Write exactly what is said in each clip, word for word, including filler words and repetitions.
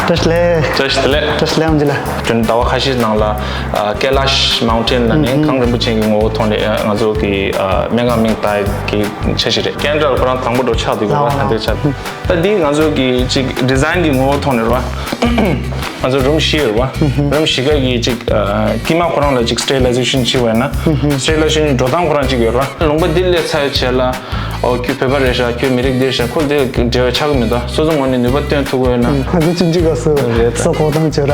བཀྲ་ཤིས་བདེ་ལེགས། བཀྲ་ཤིས་བདེ་ལེགས། བཀྲ་ཤིས་བདེ་ལེགས་ཨམ་ཆི་ལགས། དོན་ཟླ་བ་ཁ་ཤས་ནང་ལ་ཨ་ཀེ་ལཱཤ་མའུན་ཊེན་ལ་ནི་ཨུ་ཧུ། གངས་རིན་པོ་ཆེ་གི་ངོ་བོ་ཐོག་ནས་ཨ་ང་ཚོ་གི་ཨ་སྨན་ཁང་མིང་བཏགས་ཀྱི་ཆ་ཤས་རེད། ཀེན་ཌལ་ཁོ་རང་དང་པོ་འགྲོ་ཆགས་འདུག་ག་ལའོ་ད་ལྟའི་ཆར། ད་འདི་ང་ཚོ་གི་ཅིག་ཌི་ཛའིན་གི་ངོ་བོ་ཐོག་ནས་རེད་བ། ང་ཚོ་རུམ་བཞི་ཡོད་རེད་བ། རུམ་བཞི་ཀ་གི་ཅིག་ཨ་དཀྱིལ་མ་ཁོ་རང་ལ་ཅིག་སི་ཊེ་རི་ལའི་ཛེ་ཤན་བྱེད་པ་ཡིན་ན། སི་ཊེ་རི་ལའི་ཛེ་ཤན་གྱི་འགྲོ་སྟངས་ཁོ་རང་ཅིག་ཡོད་རེད་བ། ལུང་པ་འདི་སླེབས་ཚར་བའི་རྗེས་ལ། ཨོ་ཁྱོད་བོད་པ་རེད་ཤག་ཁྱོད་མི་རིགས་འདི་རེད་ཤག་ཁོ་འདི་འབྲེལ་བ་ཆགས་ཀྱི་མི་འདུག་སོ་སོ་ངོས་ནས་ནུས་པ་བཏོན་ཐུབ་ཀྱི་ཡོད་ན། ང་ཚོ་ཆུང་ཆུང་སྐབས་སུ་རེད་ད། སོ་ཁོག་བཏང་བྱོས་ར།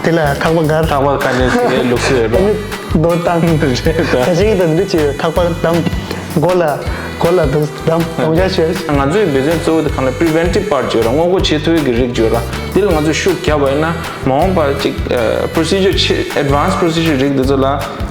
དེ་ལ་ཁག་པ་གར། ཁག་པ་ག་ནས་ཟེར་ལུགས་སྲོལ་ཡོད་རེད། རྡོ་བཏང་། རེད་ད། ཁ་ཤས་ཀྱིས་ད་འདི་བྱས་ཁག་པ་བསྡམས། མགོ་ལ་མགོ་ལ་འདུག་བསྡམས་སྡོམ་རྒྱག་བྱོས། ང་ཚོའི་འབད་བརྩོན་གཙོ་བོ་དེ་གང་ལ་པི་རི་ཝེན་ཊིབ་པར་ཊི་བྱོས་ར་སྔོན་འགོག་བྱེད་ཐུབ་ཡག་གི་རིགས་བྱོས་ར། དེ་ལ་ང་ཚོས་ཤུགས་བརྒྱབ་པ་ཡིན་ན། མ་འོངས་པར་ཅིག་ཨ་པོ་རོ་སི་ཇར་ཆེ་ཨེཌ་ཝན་སི་པོ་རོ་སི་ཇར་རིགས་འདི་ཚོ་ལ་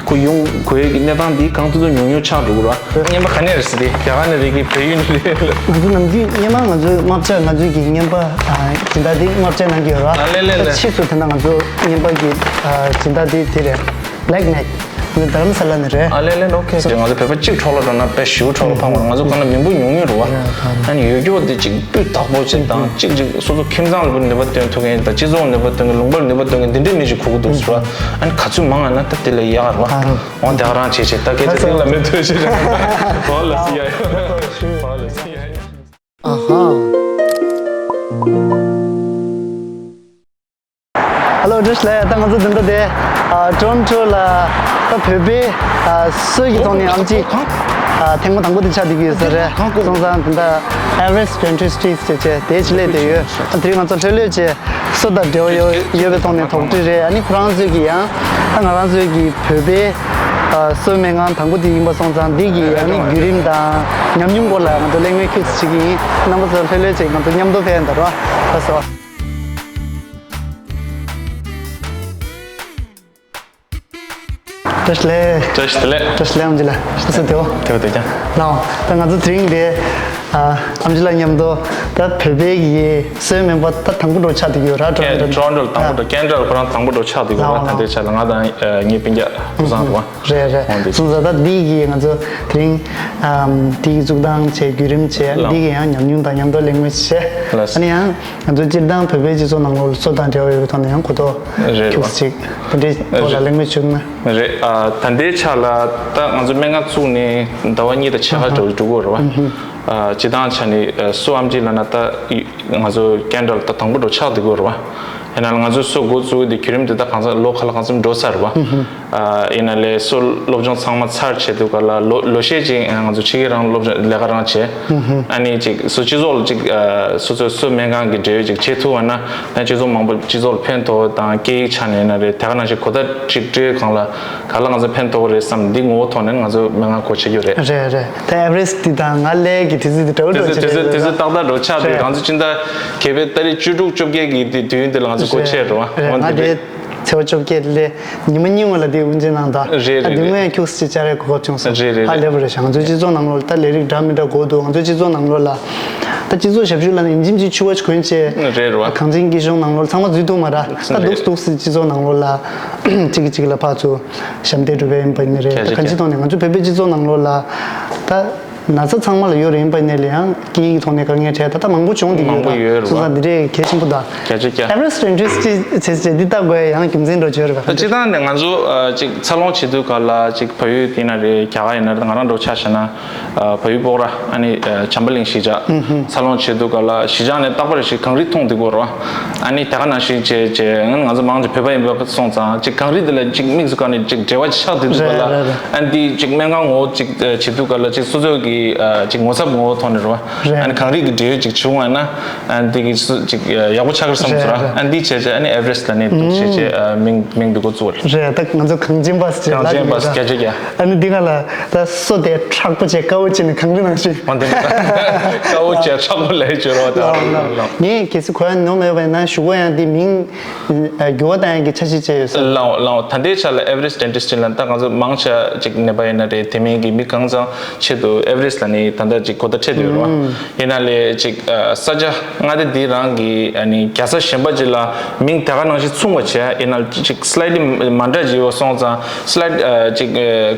ཁོ་ཡོང་དགོས་ཀྱི་གནས་སྟངས་འདི་གང་ཐུབ་ཐུབ་ཉུང་ཉུང་ཆགས་འགྲོ་གི་རེད་བ། རྔན་པ་ག་ནས་རེད་ཟེར་ཏེ་རྒྱ་གར་ནས་རེད་ཀྱི་བལ་ཡུལ་ནས་རེད། ང་ཚོ་ནམ་རྒྱུན་སྔོན་མ་ང་ཚོའི་རྔན་པ་ཆ་ང་ཚོའི་གི་རྔན་པ་ཨ་སྦྱིན་བདག་འདི་རྔན་པ་ཆ་གནང་གི་ཡོད་རེད་བ། ཨ་ལེ་ལེ་ལེ། ཕྱིས་སུ་དེ་ན་ང་ཚོ་རྔན་པ་གི་ཨ་སྦྱིན་བདག་འདི་དེ་རེད། བྷི་ལེག་ནེག་ང་ཚོ་དྷ་རམ་ས་ལ་ནས་རེད། ཨ་ལེ་ལེ་ལེ། ཨོ་ཁེ། ང་ཚོ་བོད་པ་གཅིག་འཕྲོ་བརླག་འགྲོ་ན་དཔེ་ཞེ་པོ་འཕྲོ་བརླག་འཕངས་པ་རེད། ང་ཚོ་གང་ལ་མི་འབོར་ཉུང་ཉུང་རེད་བ། ཨ་ནི་ཡོད་རྒྱུ་དེ་གཅིག་སྤུས་དག་པོ་ཅིག་དང་གཅིག་གཅིག་སོ་སོ་ཁྱིམ་ཚང་ལ་ནུས་པ་བཏོན་ཐུབ་མཁན་དང་སྤྱི་ཚོགས་ནུས་པ་བཏོན་མཁན་ལུང་པར་ནུས་པ་བཏོན་མཁན་འདི་འདྲའི་མི་ཞིག་དགོས་ཀྱི་འདུག་ཟེར་བ། ཨ་ནི་ག་ཚོད་མང་ང་ན་ད་དེ་ལས་ཡག་རེད་བ། ཨ་རོ། འོང་དེ་ག་རང་བྱེད་བྱེད་ད་སྐད་ཆ་ཐིག་ལ་མེད་ཐོས་ཤེས་རེད། འོ་ལ་སི་ཡ་ཡོ། འོ་ལ་སི་ཡ་ཡོ། ཨ་ཧ། ཧ་ལོ། བཀྲ་ཤིས་བདེ་ལེགས། ད་ང་ཚོ་འདི་འདྲ་དེ་ཨ་ཊོ་རོན་ཊོ་ལ་ད་བོད་པའི་ཨ་སྲོལ་གྱི་ཐོག་ནས་ཨམ་ཆི་ཨ་ཐེངས་མ་དང་པོ་དེ་ཆགས་བསྡད་ཀྱི་ཡོད་ས་རེད། སོང་ཙང་དེ་འདྲ་ཨེ་ཝ་རེ་སི་ཊི་ཌེན་ཊི་སི་ཊི་ཟེར་བྱས་དེ་ཅིག་སླེབས་བསྡད་ཡོད། ཨ་དེ་རིང་ང་ཚོ་ལྷོད་ལྷོད་བྱས་སྲོལ་དང་འབྲེལ་བ་ཡོད་ཡོད་པའི་ཐོག་ནས་དོགས་འདྲི་རེད། ཨ་ནི་ཁོ་རང་ཚོས་ཀྱི་ཡང་ད་ང་རང་ཚོའི་གི་བོད་པའི་ཨ་སྲོལ་སྨན་ཁང་དང་པོ་དེ་ཡིན་པ་སོང་ཙང་འདི་གི་ཨ་ནི་བརྒྱུད་རིམ་དང་ཉམས་མྱོང་སྐོར་ལ་ང་ཚོ་གླེང་མོལ་ཁྱུག་ཙམ་བྱེད་ཀྱི་ཡིན། རྣམ་པ་ཚོ་ལྷོད་ལྷོད་བྱས་ང་ཚོ་མཉམ་དུ་ཕེབས་ཡོང་དང་རོགས་ལགས་སོ། བཀྲ་ཤིས་བདེ་ལེགས། བཀྲ་ཤིས་བདེ་ལེགས། བཀྲ་ཤིས་བདེ་ལེགས་ཨམ་ཆི་ལགས། ཁྱེད་ཚོ་བདེ་པོ། བདེ་པོ་བདེ་རྐྱང་། ལགས་འོང་། ད་ང་ཚོ་དེ་རིང་འདི་ཨ་ཨམ་ཆི་ལགས་མཉམ་དུ་ད་བོད་པའི་གི་སྲོལ་སྨན་པ་ད་དང་པོ་འགྲོ་ཆགས་བསྡད་ཡོད་ར། ཊོ་རོན་ཊོ་ནས། ཊོ་རོན་ཊོ་ལ་དང་པོ་འགྲོ། ཀེན་ཌལ་ཁོ་རང་དང་པོ་འགྲོ་ཆགས་བསྡད་ཡོད་ར། ལགས་འོང་། ད་ལྟའི་ཆ་ལ་ང་དང་ངའི་སྤུན་ཀྱག་ཀུ་སང་རེད་བ། རེད་རེད། འོང་འདི། སོང་ཙང་ད་འདི་གི་ང་ཚོ་དེ་རིང་ཨམ་འདི་གི་བཙུགས་སྟངས་བྱས་བརྒྱུད་རིམ་བྱས། ལགས། འདི་གི་ཡང་ཉམས་མྱོང་དང་མཉམ་དུ་གླེང་མོལ་བྱས། ལགས། ཨ་ནི་ཡང་ང་ཚོ་སྤྱིར་བཏང་བོད་པའི་སྤྱི་ཚོགས་ནང་ལོགས་ལ་སྲོལ་དང་འབྲེལ་བ་ཡོད་པའི་ཐོག་ནས་ཡང་གོ་རྟོགས། རེད་བ། ཁྱུག་ཙམ་ཅིག་དེ་འདྲའི་ཐོག་ལ། རེད། གླེང་མོལ་བྱུང་ན། རེད། ཨ་ད་ལྟའི་ཆ་ལ་ད་ང་ཚོ་སྨན་ཁང་བཙུགས་ནས་ཟླ་བ་གཉིས་དང་ཕྱེད་ཀ་འགྲོ་འགྲོ་གི་ཡོད་རེད་བ། ཨུ་ཧུ། ཨ་སྤྱིར་བཏང་ཆ་ནས་ཨ་སྲོལ་ཨམ་ཆི་ལབ་ན་ད་ང་ཚོ་ཀེན་ཌལ་ད་དང་པོ་འགྲོ་ཆགས་བསྡད་ཀྱི་ཡོད་རེད་བ། ཡིན་ན་ལ་ང་ཚོ་སྲོལ་འགོ་བཙུགས་དེ་བརྒྱུད་རིམ་དེ་ད་གང་ས་ལོ་ག་ལ་གང་འཚམ་འགྲོ་ཚར་རེད་བ། ཨུ་ཧུ། ཨ་ཡིན་ན་ལས་སྲོལ་སློབ་སྦྱོང་ཚང་མ་ཚར་བྱས་དུས་ག་ལ་ལོ་ལོ་ཤས་ཅིག་ང་ཚོ་ཕྱི་རྒྱལ་རང་སློབ་སྦྱོང་ལས་ཀ་རང་བྱས། ཨུ་ཧུ། ཨ་ནི་ཅིག་སོ་སྤྱི་ཚོགས་ལ་ཅིག་ཨ་སོ་སོའི་སྲོལ་སྨན་ཁང་གི་འབྲེལ་ཡོད་ཅིག་བྱེད་ཐུབ་པ་ན་ད་སྤྱི་ཚོགས་མང་པོ་སྤྱི་ཚོགས་ལ་ཕན་ཐོགས་དང་སྐད་ཡིག་ཆ་ནས་ཡིན་ན་རེད། དེ་ག་ནང་བཞིན་གོ་བརྡ་ཅིག་སྤྲོད་གང་ལ་ག་ལ་ང་ཚོ་ཕན་ཐོགས་རེད་བསམ་འདི་ངོ་བོ་ཐོག་ནས་ང་ཚོ་སྨན་ཁང་སྒོ་ཕྱེ་རྒྱུ་རེད། རེད་རེད། ད་ཨེ་ཝ་རེ་སི་ཊི་འདི་དང་ང་ལས་ཀྱི་དུས་ཚོད་འདི་འདྲ་བོ་དུས་འགྲོ་ཚོད་ཆགས་དུས་ཚོད་རེད། དུས་ཚོད་ཏག་ཏག་འགྲོ་ཆགས་དུས། རེད། ང་ཚོ་སྤྱི་ཟླ་ག་པའི་ཏ་རིག་བཅུ་དྲུག་བཅོ་བརྒྱད་ཀྱི་དུས་དུས་ཡུན་དེ་ལ་ང་ཚོ་སྒོ་ཕྱེ་རེད་བ། རེད། འོན་ང་ཏེ་དེ་ཚེས་པ་བཅོ་བརྒྱད་ལས་ཉི་མ་གཉིས་པ་ལ་དེ་དབུ་འབྱེད་གནང་དང་། རེད་རེད། ད་དེ་རེད། སྔོན་ཁྱུག་ཙམ་བཅར་ཡས་གོ་སྐབས་བྱུང་སོང་། རེད་རེད། ཧ་ལས་པ་རེད་ཤག་ང་ཚོའི་སྤྱི་ཚོགས་ནང་ལོགས་ལ་ད་ལས་རིགས་འདྲ་མི་འདྲ་དགོས་འདུག་ང་ཚོའི་སྤྱི་ཚོགས་ནང་ལོགས་ལ་ད་སྤྱི་ཚོགས་ཞབས་ཞུ་ལ་ནི་ཡིན་གཅིག་མིན་གཅིག་ཕྱུ་པ་ཞིག་གོན་བྱས། རེད་རེད་བ། གངས་ཅན་སྐྱིད་གཤོངས་ནང་ལོགས་ལ་ཚང་མ་འཛུལ་ཐུབ་མ་རེད། ད་རེད། འདུག་འདུག་སེ་སྤྱི་ཚོགས་ནང་ལོགས་ལ་གཅིག་གིས་གཅིག་ལ་ཕར་ཚུར་ཞབས་འདེགས་སྒྲུབ་པ་ཡིན་པ་ནི་རེད། ད་གང་ཅིའི་ཐོག་ནས་ང་ཚོ་བོད་པའི་སྤྱི་ཚོགས་ནང་ལོགས་ལ་ད། ན་ཚ་ཚང་མ་ལ་ཡོད་རེད། ཡིན་པ་ཡིན་ན་ལས་ཡང་སྐད་ཡིག་ཐོག་ནས་དཀའ་ངལ་འཕྲད་ད་ལྟ་མང་པོ་བྱུང་བསྡད་ཀྱི་ཡོད་རེད། མང་པོ་ཡོད་རེད་བ། སོང་ཙང་འདི་འདྲའི་གལ་ཆེན་པོ་དང་། གལ་ཆེ་ཀྱ། ཨེ་ཝ་རེ་སི་ཊི་ཌེན་ཊི་སི་ཊི་ཟེར་ཟེར་འདི་ལྟ་དགོས་ཡང་རྒྱུ་མཚན་འདྲ་བྱོས་རེད་བ། ད་སྤྱིར་བཏང་ནས་ང་ཚོ་ཨ་ཅིག་འཚར་ལོངས་བྱེད་དུས་ག་ལ་ཅིག་བལ་ཡུལ་ཡིན་ན་རེད། རྒྱ་གར་ཡིན་ན་རེད། ང་རང་འདྲ་བོ་ཆ་བཞག་ན་ཨ་བལ་ཡུལ་སྤོག་ར་ཨ་ནི་ཨ་བྱམས་པ་གླིང་གཞིས་ཆགས་འཚར་ལོངས་བྱེད་དུས་ག་ལ་གཞིས་ཆགས་ནས་རྟག་པར་ཞིག་གངས་རི་མཐོང་བསྡད་ཀྱི་ཡོད་རེད་བ། ཨ་ནི་དེ་ག་ནང་བཞིན་བྱས་བྱས་ང་ཚོ་མང་ཆེ་བོད་པ་ཡིན་པ་སོང་ཙང་ཅིག་གངས་རི་འདི་ལ་ཅིག་དམིགས་སུ་བཀར་ནས་ཅིག་འབྲེལ་བ་ཆགས་བསྡད་དུས་ག་ལ། རེད་རེད་རེད། ཨ་ནི་འདི་ཅིག་སྨན་ཁང་ངོ་བོ་ཅིག་བྱེད་དུས་ག་ལ་ཅིག་སོ་སོའི་གི་ཨ་ཅིག་ངོ་ཚབ་ངོ་བོ་ཐོག་ནས་རེད་བ། རེད། ཨ་ནི་གངས་རི་གི་འབྲེལ་ཡོད་ཅིག་བྱུང་བ་ན་ཨ་ནི་འདི་གི་སུ་ཅིག་ཡག་པོ་ཆགས་ཀྱི་རེད་བསམ་སོང་། རེད་ར། རེད། ཨ་ནི་འདི་བྱས་བྱས་ཨ་ནི་ཨེ་ཝ་རེ་སི་ཊི་ལབ་ནས་འདུག་བྱས་བྱས་ཨ་མིང་མིང་འདི་འགོ་བཙུགས་པ་རེད། རེད། ད་ང་ཚོ་གངས་ཅན་པ་ཟེར་གངས་ཅན་པ་ལབ་ཀྱི་ཡོད་ར། སྐད་ཆ་རྒྱག་ཨ་ནི་འདི་ག་ལ་ད་སོ་དེ་མཁྲེགས་པོ་བྱས་དཀར་པོ་བྱས་ནས་གངས་རི་ནང་བཞིན། འོ་འདི་འདྲ་དཀར་པོ་བྱས་མཁྲེགས་པོ་ལབ་ཀྱི་ཡོད་རེད་བ། ད་ལགས་ལགས། ངས་གལ་སྲིད་གོ་ཡ་ནོར་མེད་པ་ཡིན་ན་ཞུ་དགོས་ཡང་འདི་མིང་འགྱུར་བ་བཏང་ཡ་གི་འཆར་གཞི་བྱས་ཡོད་ས། ལགས་འོ་ལགས་འོ། ད་ལྟའི་ཆ་ལ་ཨེ་ཝ་རེ་སི་ཊི་ཌེན་ཊི་སི་ཊི་ལ་ད་ང་ཚོ་མང་ཆེ་ཅིག་ནད་པ་ཡིན་ན་རེད། དེ་མིན་གྱི་མི་གང་ཚང་ཆེད་དུ་ཨེ་ཝ་ རེས་ལ་ནི་ད་ལྟ་ཅིག་གོ་བརྡ་འཕྲད་དུ་ཡོད་རེད་བ། ཡིན་ན་ལས་ཅིག་ས་ཆ་མངའ་སྡེ་འདི་རང་གི་ཨ་ནི་རྒྱལ་ས་གཞན་པ་ཅིག་ལ་མིང་དེ་ག་ནང་བཞིན་མཚུངས་པ་བྱས། ཡིན་ན་ཅིག་སི་ལའིཊ་ལི་མ་འདྲ་ཅིག་ཡོད་སོང་ཙང་སི་ལའིཊ་ཅིག་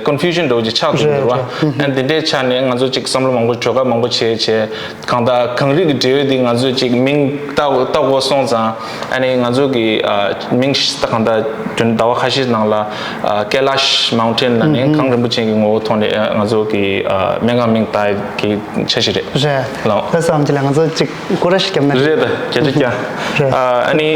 ཀོན་ཕིའུ་ཤན་འདྲ་བོ་ཅིག་ཆགས་འདུག་རེད་བ། ཨ་ནི་དེ་འདྲའི་ཆ་ནས་ང་ཚོ་ཅིག་བསམ་བློ་མང་པོ་གྲོས་ཁ་མང་པོ་བྱས་བྱས། གང་ལྟར་གངས་རི་གི་འབྲེལ་ཡོད་འདི་ང་ཚོས་ཅིག་མིང་བཏགས་བཏགས་དགོས་སོང་ཙང་། ཨ་ནི་ང་ཚོ་གི་ཨ་མིང་ད་གང་ལྟར་དུས་ཟླ་བ་ཁ་ཤས་ནང་ལ་ཨ་ཀེ་ལཱཤ་མའུན་ཊེན་ལ་ནི་གངས་རིན་པོ་ཆེ་གི་ངོ་བོ་ཐོག་ནས་ཨ་ང་ཚོ་གི་ཨ་སྨན་ཁང་མིང་བཏགས་ཀྱི་འཆར་གཞི་རེད། རེད། ལགས། ད་བསམ་གྱི་ལ་ང་ཚོ་ཅིག་སྐོར་ར་ཞིག་བརྒྱབ་ན་རེད། རེད་ད་བརྒྱ་ཆ་བརྒྱ། རེད། ཨ་ཨ་ནི་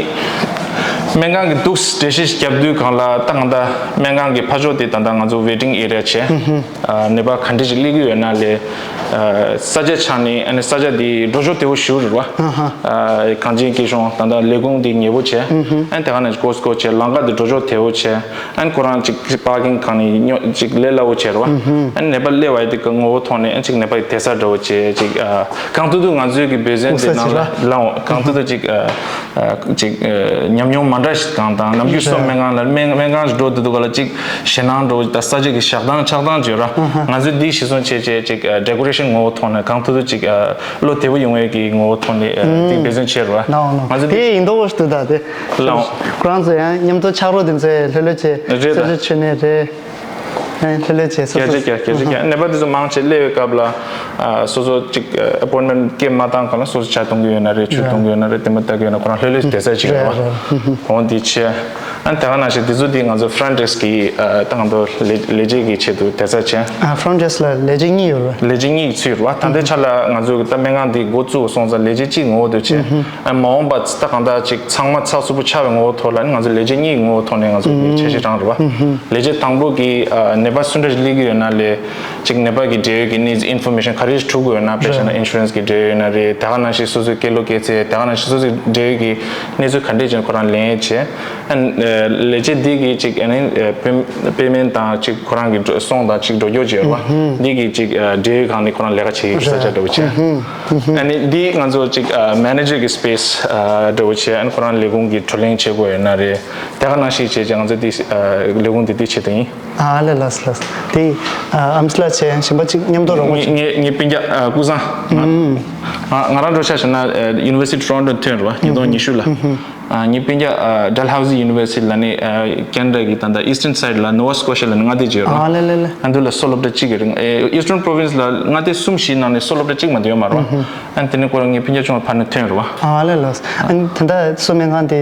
སྨན་ཁང་གི་འདུག་འགྲེལ་བཤད་ཞིག་བརྒྱབ་དུས་གང་ལ་ད་གང་ལྟར་སྨན་ཁང་གི་ཕ་ཕྱོགས་དེ་ད་ལྟ་ང་ཚོ་ཝེ་ཊིང་ཨེ་རི་ཡ་བྱས། ཨ་ནད་པ་ག་འདྲ་ཞིག་སླེབས་ཀྱི་ཡོད་ན་ལས། ཨ་ས་ཆ་ཆགས་ནས་ཨ་ནི་ས་ཆ་དེ་འགྲོ་ཕྱོགས་དེ་བོ་ཞུ་རེད་བ། ཨ་ཧ། ཨ་གངས་ཅན་སྐྱིད་གཤོངས་ད་ལྟ་ལས་ཁུངས་དེ་ཉེ་པོ་བྱས། ཨ་ནི་དེ་ག་ནས་ཀོ་སི་ཀོ་བྱས། ལམ་ཁ་དེ་འགྲོ་ཕྱོགས་དེ་བོ་བྱས། ཨ་ནི་ཁོ་རང་ཅིག་པར་ཀིང་གང་ནས་ཉོ་ཅིག་ལས་སླ་བོ་བྱས་རེད་བ། ཨ་ནི་ནད་པ་སླེབས་པ་དེ་གི་ངོ་བོ་ཐོག་ནས་ཨ་ཅིག་ནད་པ་ཡི་བསྡད་ས་འདྲ་བོ་བྱས་ཅིག་ཨ་གང་ཐུབ་ཐུབ་ང་ཚོའི་གི་བེ་ཟན་དེ་ནང་ལ་ལའོ་གང་ཐུབ་ཐུབ་ཅིག་ཨ། ཅིག་ཉམས་མྱོང་མ་འདྲ་ཞིག་དང་དང་ནམ་རྒྱུན་སོ་སྨན་ཁང་ལ་སྨན་སྨན་ཁང་ཞིག་འགྲོ་དུས་དུས་ག་ལ་ཅིག་ཞེད་སྣང་འགྲོ་ད་ས་ཆ་གི་བཞག་སྟངས་ཆགས་སྟངས་བརྗོད་ར་ང་ཚོས་འདི་གཞི་བཟུང་བྱས་བྱས་ཅིག་ཌེ་ཀོ་རེ་ཤན་ངོ་བོ་ཐོག་ནས་གང་ཐུབ་ཐུབ་ཅིག་བློ་བདེ་པོ་ཡོང་བའི་གི་ངོ་བོ་ཐོག་ནས་འདི་འབད་བརྩོན་བྱས་ར་ང་ཚོ་དེ་ཡིན་མདོག་ཞིག་འདུག་ད་དེ་ལའོ་ཁོ་རང་ཚོ་ཡང་མཉམ་དུ་ཕྱག་རོགས་དེ་ཚོས་ལྷོད་ལྷོད་བྱས་རེད་ད། སོ་སོ་ཆོས་ནས་རེད། ལྷོད་ལྷོད་བྱས་སོ་སོ་བརྒྱ་ཆ་བརྒྱ་བརྒྱ་ཆ་བརྒྱ་ནད་པ་དེ་ཚོ་མང་ཆེ་སླེབས་པའི་སྐབས་ལ་ཨ་སོ་སོ་ཅིག་ཨ་ཨ་པོའིན་མེན་ཊི་སྐད་མ་བཏང་གོང་ལ་སོ་སོ་ཇ་འཐུང་གི་ཡོད་ན་རེད། ཆུ་འཐུང་གི་ཡོད་ན་རེད། དེ་མ་ལྟ་གི་ཡོད་ན་ཁོ་རང་ལྷོད་ལྷོད་བསྡད་ས་ཅིག་རེད་བ། འོང་འདི་ཆེ་ཨ་ནི་དེ་ག་ནང་བཞིན་དེ་ཚོ་དེ་ང་ཚོ་ཕ་རོན་ཊི་ཌེ་སི་ཀི་ཨ་ད་ང་ཚོ་ལས་ལས་བྱེད་ཀྱི་ཆེད་དུ་བསྡད་ས་ཆེ། ཨ་ཕ་རོན་ཊི་ཌེ་སི་ཀི་ལ་ལས་བྱེད་གཉིས་ཡོད་རེད། ལས་བྱེད་གཉིས་ཀྱི་ཚུད་ཡོད་རེད་བ། ད་ལྟའི་ཆ་ལ་ང་ཚོ་གི་ད་སྨན་ཁང་འདི་འགོ་བཙུགས་སོང་ཙང་ལས་བྱེད་གཅིག་ངོ་བོ་དུ་ཆེ། ཨ་མ་འོངས་པ་ད་གང་ལྟར་ཅིག་ཚང་མ་ཚགས་ཚུད་པོ་ཆགས་པའི་ངོ་བོ་ཐོག་ལ་ནི་ང་ཚོ་ལས་བྱེད་གཉིས་ངོ་བོ་ཐོག་ནས་ང་ཚོ་འདི་འཆར་གཞི་དྲངས་རེད་བ། ལས་བྱེད་དང་པོ་གི་ཨ་ནད་པ་སུ་འདྲ་ཞིག་སླེབས་ཀྱི་ཡོད་ན་ལས་ཅིག་ནད་པ་གི་འབྲེལ་ཡོད་ཀྱི་གནས་ཚུལ་ཨིན་ཕོར་མེ་ཤན་ག་རེ་ཞིག་འཁྲུག་དགོས་ཡོད་ན་དཔེ་བཞག་ན་ཨིན་ཤུ་རན་སི་གི་འབྲེལ་ཡོད་ཡོད་ན་རེད། དེ་ག་ནང་བཞིན་སོ་སོའི་སྐྱེས་ལོ་སྐྱེས་ཚེ་དེ་ག་ནང་བཞིན་སོ་སོའི་འབྲེལ་ཡོད་ཀྱི་གནས་ཚུལ་ག་འདྲས་ཅིག་ཁོ་རང་ལེན་ཡས་བྱས། ཨ་ནི་ལས་བྱེད་འདི་གི་ཅིག་ཨ་ནི་པེ་པེ་མེན་ཊི་དང་ཅིག་ཁོ་རང་གི་སོང་དང་ཅིག་འགྲོ་སྐྱོད་བྱས་རེད་བ། འདི་གི་ཅིག་འབྲེལ་ཡོད་ཁང་ནས་ཁོ་རང་ལས་ཀ་བྱེད་ཀྱི་ས་ཆ་འདྲ་བོ་བྱས། ཨ་ནི་འདི་ང་ཚོ་ཅིག་མེ་ནེ་ཇར་གི་སི་པེ་སི་འདྲ་བོ་བྱས། ཨ་ནི་ཁོ་རང་ལས་ཁུངས་ཀྱི་བགྲོ་གླེང་བྱེད་དགོས་ཡོད་ན་རེད། དེ་ག་ནང་བཞིན་བྱས་བྱས་ང་ཚོ་འདི་ལས་ཁུངས་འདི་འདི་བྱེད་དུ་ཡིན། ཨ་ལས་ལགས་ལགས། དེ་ཨ་ཨམ་སི་ལ་བྱས་གཞན་པ་གཅིག་མཉམ་དུ་རོགས་པ་ངའི་ངའི་ངའི་སྤུན་ཀྱག་ཨ་ཀུ་བཟང་ང་ང་རང་འགྲོ་ཆ་བཞག་ན་ཨ་University of Toronto ཐོན་རེད་བ། ཉིས་སྟོང་ཉི་ཤུ་ལ། ཨ་ངའི་སྤུན་ཀྱག་ཨ་Dalhousie University ལ་ནི་ཨ་ཁེ་ན་ཌ་གི་ད་ལྟ་Eastern Side ལ་Nova Scotia ལ་ནི་མངའ་སྡེ་བརྗོད་རེད་བ། ཨ་ལས་ལས་ལས། ཨ་འདུ་ལ་སོ་སློབ་གྲྭ་གཅིག་གི་རིང་ཨེ་Eastern Province ལ་མངའ་སྡེ་གསུམ་བཞི་ནང་ནས་སོ་སློབ་གྲྭ་གཅིག་མ་གཏོགས་ཡོད་མ་རེད་བ། ཨ་དེ་ནི་ཁོ་རང་ངའི་སྤུན་ཀྱག་ཆུང་བ་ཕར་ནས་ཐོན་རེད་བ། ཨ་ལས་ལགས། ཨ་ནི་ད་ལྟ་སོ་སྨན་ཁང་དེ་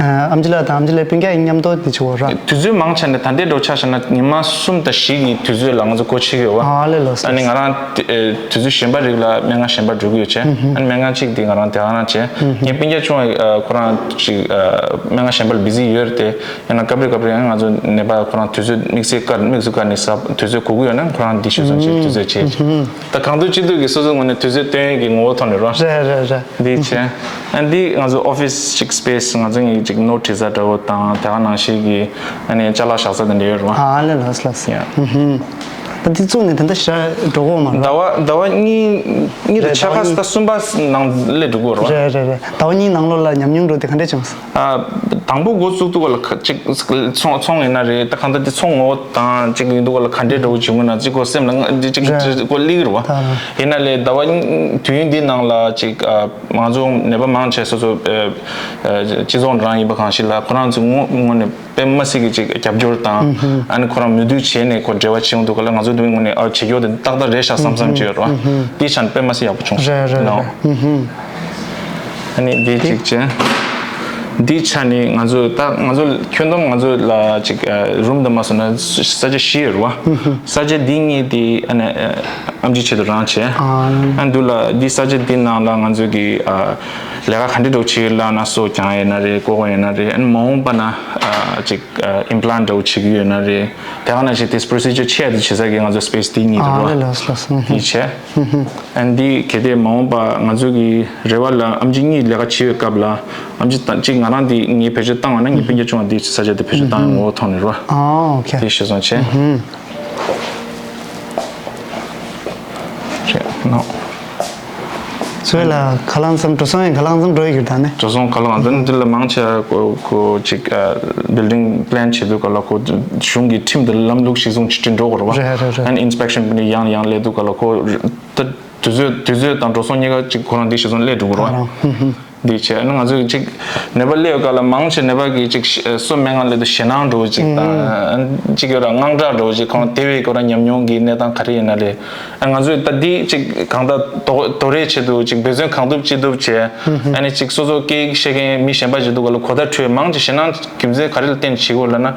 ཨ་ཨམ་ཆི་ལགས་དང་ཨམ་ཆི་ལགས་སྤུན་ཀྱག་མཉམ་དུ་དེ་བྱེད་དགོས་ར། དུས་ཚོད་མང་ཆེ་ནས་ད་ལྟའི་འགྲོ་ཆ་བཞག་ན་ཉི་མ་གསུམ་དང་བཞི་གི་དུས་ཚོད་ལ་ང་ཚོ་སྒོ་ཕྱེ་གི་ཡོད་བ། ཨ་ལས་ལགས། ཨ་ནི་ང་རང་དེ་ཨེ་དུས་ཚོད་གཞན་པ་རིགས་ལ་སྨན་ཁང་གཞན་པ་འགྲོ་གི་ཡོད་ཆེ། ཨ་ནི་སྨན་ཁང་གཅིག་དེ་ང་རང་དེ་ག་རང་བྱས། ངའི་སྤུན་ཀྱག་ཆུང་བ་ཨ་ཁོ་རང་ཅིག་ཨ་སྨན་ཁང་གཞན་པ་ལ་བི་ཟི་ཡོད་རེད་དེ། ཡང་ན་སྐབས་རེ་སྐབས་རེ་ཡང་ང་ཚོ་ནད་པ་ཁོ་རང་དུས་ཚོད་དམིགས་བསལ་བཀར་དམིགས་སུ་བཀར་ནས་ཟ་དུས་ཚོད་དགོས་ཀྱི་ཡོད་ན་ཁོ་རང་འདི་ཞུ་སོང་ཅིག་དུས་ཚོད་བྱེད་ཅིག་ད་གང་ཐུབ་ཅི་ཐུབ་ཀྱིས་སོ་སོའི་ངོས་ནས་དུས་ཚོད་བཏོན་ཡས་ཀྱི་ངོ་བོ་ཐོག་ནས་རོ། རེད་རེད་རེད། འདི་བྱས། ཨ་འདི་ང་ཚོ་ཨོ་ཕི་སི་ཅིག་སི་པེ་སི་ང་ཚོ་གཉིས་ཅིག་ནོ་ཊི་བྲིས་ས་འདྲ་བོ་དང་དེ་ག་ནང་བཞིན་གྱི་ཨ་ནི་ཅ་ལག་བཞག་ས་དེ་འདྲ་ཡོད་རེད་བ། ཨ་ལས་ལགས་ལགས། ཡ། ད་འདི་བཙུགས་ནས་ད་ལྟ་ཞེ་དྲག་འགྲོ་གི་ཡོད་མ་རེད། ཟླ་བ་ཟླ་བ་གཉིས་གཉིས་དང་རེད། ཕྱེད་ཀ་ཟླ་གཉིས། ཟླ་གསུམ་པ་ནང་སླེབས་འགྲོ་གི་ཡོད་རེད་བ། རེད་རེད་རེད། ཟླ་བ་གཉིས་ནང་ལོགས་ལ་ཉམས་མྱོང་འགྲོ་དེ་ག་འདྲས་བྱུང་སོང་། ཨ། དང་པོ་འགོ་བཙུགས་དུས་ལ་ཁ་ཅིག་ཚོང་ཚོང་ཡིན་ན་རེད། ད་གང་ལྟར་དེ་ཚོང་ངོ་བོ་དང་ཅིག་ཡིན་དུས་ལ་ག་འདྲས་འདྲ་བོ་བྱུང་ན་ཅིག་ཁོ་སེམས་ལ་ང་འདི་ཅིག་རེད། ཅིག་ཁོ་སླེབས་ཀྱི་རེད་བ། ད་ཡིན་ན་ལས་ཟླ་བ་གཉིས་དུས་ཡུན་འདི་ནང་ལ་ཅིག་ཨ། ང་ཚོ་ནད་པ་མང་ཆེ་སོ་སོ་ཨ། ཨ། སྤྱི་ཚོགས་རང་ཡིན་པ་གང་ཞིག་ལ་ཁོ་རང་ཚོའི་ངོ་ངོས་ནས་དཔེ་མ་སྲིད་ཀྱི་ཅིག་རྒྱབ་སྐྱོར་དང་། ཨ་ནི་ཁོ་རང་མོས་མཐུན་བྱས་ནས་ཁོ་འབྲེལ་བ་བྱེད་ཡོང་དུས་ག་ལ་ང་ཚོ་དེ་ངོས་ནས་ཨ་བྱེད་རྒྱུ་དེ་ཏག་ཏག་རེད་ཤག་བསམ་བསམ་བྱས་ཡོད་རེད་བ། དེའི་ཆ་ནས་དཔེ་མ་སྲིད་ཡག་པོ་བྱུང་། རེད་རེད་རེད། ཨ་ནི་འདི་གཅིག་བྱས། འདི་ཆ་ནས་ང་ཚོ་ད་ང་ཚོ་ཁྱོན་བསྡོམས་ང་ཚོ་ལ་ཅིག་རུམ་དུ་མ་སོང་ན་ས་ཆ་བཞི་ཡོད་རེད་བ། ས་ཆ་འདི་གཉིས་དེ་ཨ་ནི་ཨམ་ཆི་ཆེད་དུ་རང་བྱས། ཨ་འདུག་ལ་འདི་ས་ཆ་འདི་ནང་ལ་ང་ཚོ་གི་ལས་ཀ་ག་འདྲ་འདྲ་བྱེད་ལབ་ན་སོ་རྒྱག་ཡོད་ན་རེད། ཀོ་ཀོ་ཡོད་ན་རེད། ཨ་ནི་མ་འོངས་པ་ན་ཅིག་ཨིམ་པ་ལན་འདྲ་བོ་བྱེད་ཀྱི་ཡོད་ན་རེད། དེ་ག་ནང་བཞིན་དེ་པོ་རོ་སི་ཇར་ཆེ་དེ་བྱེད་ས་གི་ང་ཚོ་སི་པེ་སི་འདི་གཉིས་རེད་བ། ཨ་ལས་ལགས་ལགས། འདི་བྱས། ཨ་འདི་གལ་ཏེ་མ་འོངས་པ་ང་ཚོ་གི་རེ་བ་ལ་ཨམ་ཆི་གཉིས་ལས་ཀ་བྱེད་པའི་སྐབས་ལ་ཨམ་ཆི་ད་གཅིག་ང་རང་འདི་ངའི་བེད་སྤྱོད་བཏང་བ་ན་ངའི་སྤུན་ཀྱག་ཆུང་བ་འདི་ས་ཆ་དེ་བེད་སྤྱོད་བཏང་ཡོང་ངོ་བོ་ཐོག་ནས་རེད་བ། ཨ་ཨོ་ཁེ། དེ་ཤེས་སོང་བྱས། རེད་ནོ། ཚོས་ལ་ཁ་ལང་ཙམ་འགྲོ་སོང་ཡང་ཁ་ལང་ཙམ་འགྲོ་ཡི་གི་ད་ནི། འགྲོ་སོང་ཁ་ལང་ཙམ་འདི་ལ་མང་ཆེ་ཁོ་ཁོ་ཅིག་building plan་བྱེད་དུས་ག་ལ་ཁོ་གཞུང་གི་ཁྲིམས་དང་ལམ་ལུགས་གཞིར་བཟུང་ཅིག་བྲིས་འགྲོ་དགོས་རེད་བ། རེད་རེད་རེད། ཨན་inspection་པུ་ནི་ཡང་ཡང་སླེབས་དུས་ག་ལ་ཁོ་ད་དུས་ཚོད་དུས་ཚོད་དང་འགྲོ་སོང་གཉིས་ཀ་ཅིག་ཁོ་རང་འདི་གཞིར་བཟུང་སླེབས་འགྲོ་དགོས་རེད་བ། ཨ་རང་། འདི་བྱས་ཨ་ནི་ང་ཚོས་ཅིག་ནད་པ་སླེབས་སྐབས་ལ་མང་ཆེ་ནད་པ་གིས་ཅིག་གསོ་སྨན་ཁང་སླེབས་དུས་ཞེད་སྣང་འགྲོ་བ་ཅིག་དང་ཨ་ཅིག་ཡོད་ར་དངངས་སྐྲག་འགྲོ་བ་ཅིག་ཁོང་དེ་བས་ཁོ་རང་ཉམས་མྱོང་གི་གནས་སྟངས་ག་རེ་ཡིན་ན་རེད། ཨ་ང་ཚོས་ད་འདི་ཅིག་གང་ལྟར་དོ་དོ་རེད་ཆེད་དུ་ཅིག་འབད་བརྩོན་གང་ཐུབ་ཅི་ཐུབ་བྱས་ཨ་ནི་ཅིག་སོ་སོ་སྐད་ཡིག་ཤེས་མཁན་མི་གཞན་པ་ཅིག་འདུག་ག་ལ་གོ་བརྡ་འཕྲོད་མང་ཆེ་ཞེད་སྣང་རྒྱུ་མཚན་ག་རེ་ལ་བརྟེན་བྱེད་དགོས་ལབ་ན།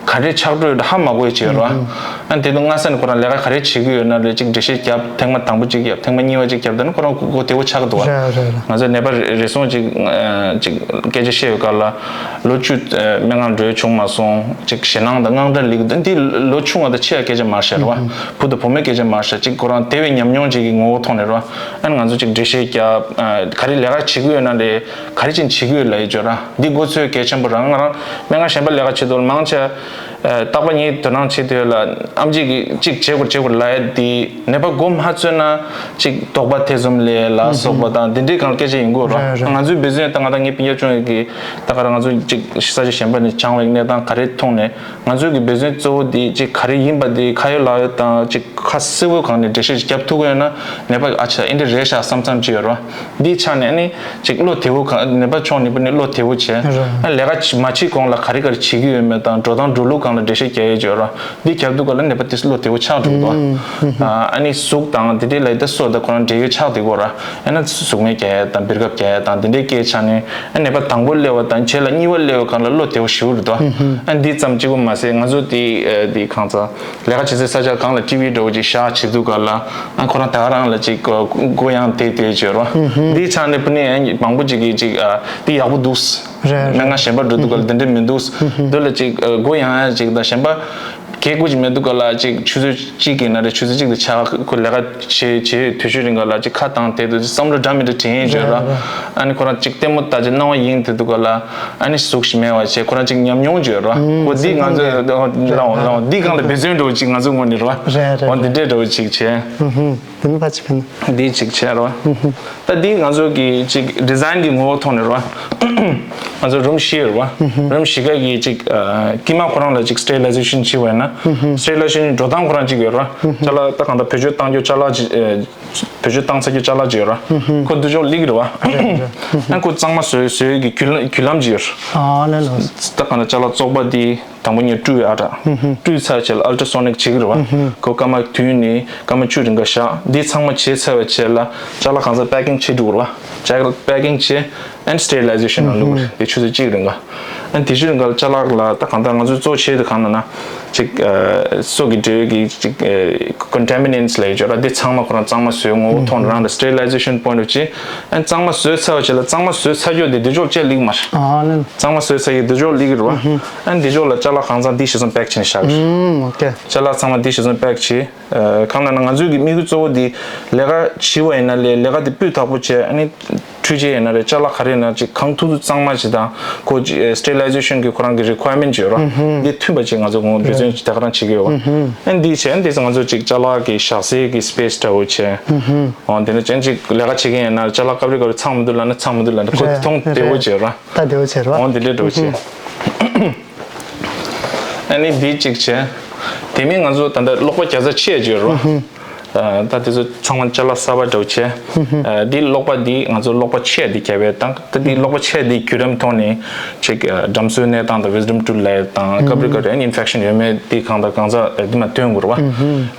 ག་རེ་ཆགས་འགྲོ་ཡོད་ཧ་མ་གོ་ཡི་བྱེད་རོ། ཨ་ནི་དེ་དུས་སྔ་ས་ནས་ཁོ་རང་ལས་ཀ་ག་རེ་བྱེད་ཀྱི་ཡོད་ན་རེད་ཅིག་འགྲེལ་བཤད་བརྒྱབ་ཐེངས་མ་དང་པོ་ཅིག་བརྒྱབ་ཐེངས་མ་གཉིས་པ་ཅིག་བརྒྱབ་ད་ནི་ཁོ་རང་གོ་བདེ་བོ་ཆགས་འདུག་བ། རེད་རེད་རེད། ང་ཚོ་ནད་པ་རེ་ཟུང་ཅིག་ཅིག་སྐད་ཆ་བཤད་ཡོད་སྐབས་ལ་ལོ་བཅུ་སྨན་ཁང་འགྲོ་བྱུང་མ་སོང་ཅིག་ཞེད་སྣང་དང་དངངས་སྐྲག་སླེབས་འདི་ལོ་ཆུང་བ་དང་ཆེ་བ་སྐད་ཆ་མ་བཤད་རོ། བུ་དང་བུ་མོའི་སྐད་ཆ་མ་བཤད་ཅིག་ཁོ་རང་དེ་བས་ཉམས་མྱོང་ཅིག་གི་ངོ་བོ་ཐོག་ནས་རོ། ཨ་ནི་ང་ཚོ་ཅིག་འགྲེལ་བཤད་རྒྱབ་ག་རེ་ལས་ཀ་བྱེད་ཀྱི་ཡོད་ན་རེད། ག་རེ་ཅིག་བྱེད་ཀྱི་ཡོད་ལབ་ཡོད་ཅོ་ར། འདི་མགོ་ཚོས་གལ་ཆེན་པོ་རང་ང་རང་སྨན་ཁང་གཞན་པ་ལས་ཀ་བྱེད་དུས་མང་ཆེ་རྟག་པ་ཉིད་དོ་སྣང་བྱེད་དུས་ལ་ཨམ་ཆི་གིས་ཅིག་བྱེད་དགོས་བྱེད་དགོས་ལབ་ཡ་འདི་ནད་པ་མགོ་མ་ཚོས་ན་ཅིག་དོགས་པ་ཐེ་ཚོམ་ལས་ལ་སོགས་པ་དང་འདི་འདྲའི་སྒང་སྐད་ཆ་ཡིན་དགོས་ར། རེད་རེད། ང་ཚོའི་འབད་བརྩོན་ད་ང་དང་ངའི་སྤུན་ཀྱག་ཆུང་ཡོད་ཀྱི་ད་ག་ར་ང་ཚོ་ཅིག་ས་ཆ་གཞན་པ་ནས་སྦྱངས་པའི་གནས་སྟངས་ག་རེ་མཐོང་ནས་ང་ཚོའི་གི་འབད་བརྩོན་གཙོ་བོ་འདི་ཅིག་ག་རེ་ཡིན་པ་འདི་ཁ་ཡོད་ལག་ཡོད་དང་ཅིག་ཁ་གསལ་པོའི་སྒང་ནས་འགྲེལ་བཤད་ཅིག་རྒྱབ་ཐུབ་ཀྱི་ཡོད་ན་ནད་པ་ཨ་ཆ་འདི་འདྲ་རེད་ཤག་བསམ་བསམ་ཅིག་ཡོད་ར། འདིའི་ཆ་ནས་ཨ་ནི་ཅིག་བློ་བདེ་བོ་གང་ནད་པ་ཕྱོགས་ནས་བུ་ནི་བློ་བདེ་བོ་བྱས། རེད། ཨ་ལས་ཀ་མ་བྱེད་གོང་ལ་ག་རེ་ག་རེ་བྱེད་ཀྱི་ཡོད་མེད་དང་འགྲོ་སྟངས་འགྲོ་ལུགས་སྒང་ལ་འགྲེལ་བཤད་རྒྱག་ཡས་ཅིག་ཡོད་ར། འདི་རྒྱབ་དུས་ག་ལ་ནད་པ་དེ་བློ་བདེ་བོ་ཆགས་འགྲོ་འདུག་ཨ་ནི་གཟུགས་དང་དེ་འདྲའི་ལ་ད་སོ་ད་ཁོ་རང་འབྲེལ་ཡོད་ཆགས་བསྡད་ཀྱི་ཡོད་ར། ཨ་ན་གཟུགས་མེད་རྒྱག་ཡས་དང་འབེར་ཁབ་རྒྱག་ཡས་དང་དེ་འདྲའི་སྐད་ཆ་ནས་ཨ་ནད་པ་དང་པོ་སླེབས་པ་དང་རྗེས་ལ་གཉིས་པ་སླེབས་པ་གང་ལ་བློ་བདེ་བོ་ཞེ་པོ་རེད་འདུག་ཨ་འདི་ཙམ་གཅིག་པོ་མ་ཟད་ང་ཚོ་དེ་དེ་གང་ཚ་ལས་ཀ་བྱེད་སའི་ས་ཆ་གང་ལ་ཊི་ཝི་འདྲ་བོ་ཅིག་བཞག་བྱེད་དུས་ག་ལ་ཨ་ཁོ་རང་ད་ག་རང་ལ་ཅིག་མགོ་ཡང་དེ་དེ་བྱོས་རོ། འདིའི་ཆ་ནས་བུ་ནི་མང་པོ་ཅིག་གིས་ཅིག་འདི་ཡག་པོ་འདུག་རེད། སྨན་ཁང་གཞན་པ་འགྲོ་དུས་ག་ལ་འདི་འདྲ་མི་འདུག་འདི་ལ་ཅིག་མགོ་ཡང་ཡང་ཅིག་དང་གཞན་པ་གལ་དགོས་ཅིག་མེད་དུས་ག་ལ་ཅིག་ཆུ་ཚོད་གཅིག་གི་ན་རེ་ཆུ་ཚོད་གཅིག་དང་ཆ་ཁོ་ལས་ཀ་བྱེད་བྱེད་དུས་ཚོད་རིང་ག་ལ་ཅིག་ཁ་བཏང་བསྡད་དུས་བསམ་བློ་འདྲ་མི་འདྲ་དྲན་ཡིན་བརྗོད་ར། རེད་རེད། ཨ་ནི་ཁོ་རང་ཅིག་ལྟད་མོ་ལྟ་ཅིག་སྣང་བ་ཡེངས་བསྡད་དུས་ག་ལ་ཨ་ནི་གཟུགས་ཤིག་མེད་པ་བྱས་ཁོ་རང་ཅིག་ཉམས་མྱོང་བརྗོད་ར། ཨུམ་ཁོ་འདི་ང་ཚོ་རེད་རང་རང་འདི་སྒང་ལ་འབད་བརྩོན་འགྲོ་ཅིག་ང་ཚོ་ངོས་ནས་ར། རེད་རེད་འོ་འདི་འདྲས་འགྲོ་ཅིག་བྱས། ཨུ་ཧུམ། དེ་ནི་ཕལ་ཆེར་ཕན། འདི་གཅིག་བྱས་རོ། ད་འདི་ང་ཚོ་གི་གཅིག་ཌི་ཛའིན་གི་ངོ་བོ་ཐོག་ནས་རོ། ང་ཚོ་རུམ་བཞི་ཡོད་རོ། རུམ་བཞི་ཀ་གི་གཅིག་དཀྱིལ་མ་ཁོ་རང་ལ་གཅིག་སི་ཊེ་རི་ལའི་ཛེ་ཤན་བྱེད་པ་ཡིན་ན། སི་ཊེ་རི་ལའི་ཛེ་ཤན་འགྲོ་སྟངས་ཁོ་རང་གཅིག་ཡོད་རོ། ཅ་ལག་ད་གང་ལྟར་བེད་སྤྱོད་བཏང་རྒྱུ་ཅ་ལག་ཅིག་བེད་སྤྱོད་བཏང་ཚར་རྒྱུ་ཅ་ལག་ཅིག་ཡོད་རོ། ཁོ་འདི་ཕྱོགས་སླེབས་ཀྱི་རེད་བ། ཨ་ཁོ་གཙང་མ་བཟོས་བཟོས་ཀྱི་བརྒྱུད་ལམ་བརྒྱུད་ལམ་ཅིག་ཡོད་རོ། ཨ་ལེ་ལོ། ད་གང་ལྟར་ཅ་ལག་བཙོག་པ་འདི། དང་པོ་ཉིད་བཀྲུས་ཡ་འདྲ། བཀྲུས་ཚར་བྱས་ལ་ཨལ་ཊ་སོ་ནིག་བྱེད་ཀྱི་རེད་བ། ཁོ་སྐར་མ་བདུན་ནས་སྐར་མ་བཅུ་རིང་ག་བཞག་འདི་ཚང་མ་བྱས་ཚར་བའི་རྗེས་ལ་ཅ་ལག་གང་ཚང་པེ་ཀིང་བྱེད་འགྲོ་གི་རེད་བ། ཅ་ལག་པེ་ཀིང་བྱས་ཨེན་ཌི་སི་ཊེ་རི་ལའི་ཛེ་ཤན་ལ་བླུགས་རེད། དེ་ཆུ་ཚོད་གཅིག་རིང་ག་ཨན་དེ་ཆུ་རིང་ག་ལ་ཅ་ལག་ལ་ད་གང་ལྟར་ང་ཚོའི་གཙོ་ཆེ་དེ་གང་ལ་ན་ཅིག་སོ་གི་འབྲེལ་ཡོད་ཀྱི་ཅིག་ཀོན་ཊ་མི་ནེན་ཊི་ལབ་ཡོད་ཅོག་ར་འདི་ཚང་མ་ཁོ་རང་གཙང་མ་བཟོས་ངོ་བོ་ཐོག་ནས་རང་ལ་སི་ཊེ་རི་ལའི་ཛེ་ཤན་པོ་ཡིན་འགྲོ་ཅི། ཨན་གཙང་མ་བཟོས་ཚར་བ་བྱས་ལ་གཙང་མ་བཟོས་ཚར་རྒྱུ་དེ་འདི་ཕྱོགས་བཅད་ལེགས་མ་རེད། ཨ་ལེ། གཙང་མ་བཟོས་ཚར་ཡི་འདི་ཕྱོགས་སླེབས་ཀྱི་རེད་བ། ཨ་འདི་ཕྱོགས་ལ་ཅ་ལག་གང་ཚང་འདི་གཞིར་བཟུང་པེག་བྱས་ནས་བཞག་གི་རེད། ཨུམ། ཨོ་ཀེ། ཅ་ལག་ཚང་མ་འདི་གཞིར་བཟུང་པེག་བྱས། ཨ་གང་ལབ་ན་ང་ཚོའི་གི་དམིགས་ཡུལ་གཙོ་བོ་འདི་ལས་ཀ་བྱེད་པ་ཡིན་ན་ལས་ལས་ཀ་འདི་སྤུས་དག་པོ་བྱས་ཨ་ནི་འཕྲུལ་ཆས་ཡིན་ན་རེད་ཅ་ལག་ག་རེ་ཡིན་ན་ཅིག་གང་ཐུབ་ཐུབ་གཙང་མ་བྱེད་དང་ཁོ་ཅིག་ཨ་སི་ཊེ་རི་ལའི་ཛེ་ཤན་གི་ཁོ་རང་གི་རི་ཀོ་ཡར་མེན་ཊི་ཅིག་ཡོད་ར། འདི་མཐུན་པ་ཅིག་ང་ཚོ་ངོ་འབད་བརྩོན་ཅིག་ད་ག་རང་བྱེད་ཀྱི་ཡོད་བ། ཨ་འདི་བྱས་ཨ་འདི་ང་ཚོ་ཅིག་ཅ་ལག་གི་བཞག་སའི་གི་སི་པེ་སི་འདྲ་བོ་བྱས། འོ་འདི་ནས་ཅན་ཅིག་ལས་ཀ་བྱེད་མཁན་ཡིན་ན་ཅ་ལག་སྐབས་རེ་སྐབས་རེ་ཚང་མི་འདུག་ལབ་ན་ཚང་མི་འདུག་ལབ་ན་ཁོ་རེད་མཐོང་རེད་བདེ་བོ་རེད། བྱེད་ར། ད་དེ་བ་བྱེད་རོགས། འོ་འདི་འདྲའི་འགྲོ་བྱེད། ཨ་ནི་འདི་གཅིག་བྱས། དེ་མིན་ང་ཚོ་ད་ལྟ་གློག་པ་བརྒྱ་རྩ་ཆེ་བྱེད་རོགས། ཨ་ད་དེ་ཚོ་ཚང་མ་ཅ་ལག་གསར་པ་འདྲ་བོ་བྱས། ཨ་འདི་གློག་པ་འདི་ང་ཚོ་གློག་པ་ཆེ་འདི་རྒྱབ་པའི་དང་ད་འདི་གློག་པ་ཆེ་འདི་བརྒྱུད་རིམ་ཐོག་ནས་ཅིག་ཨ་འགྲམ་སོའི་གནས་སྟངས་དང་ཝི་སི་ཌམ་ཊུ་ཐ་ལབ་དང་སྐབས་རེ་སྐབས་རེ་ཨ་ནི་ཨིན་ཕེག་ཤན་ཡོད་མེད་འདི་གང་དང་གང་ཚ་འདི་མ་སྟོན་དགོས་རོགས།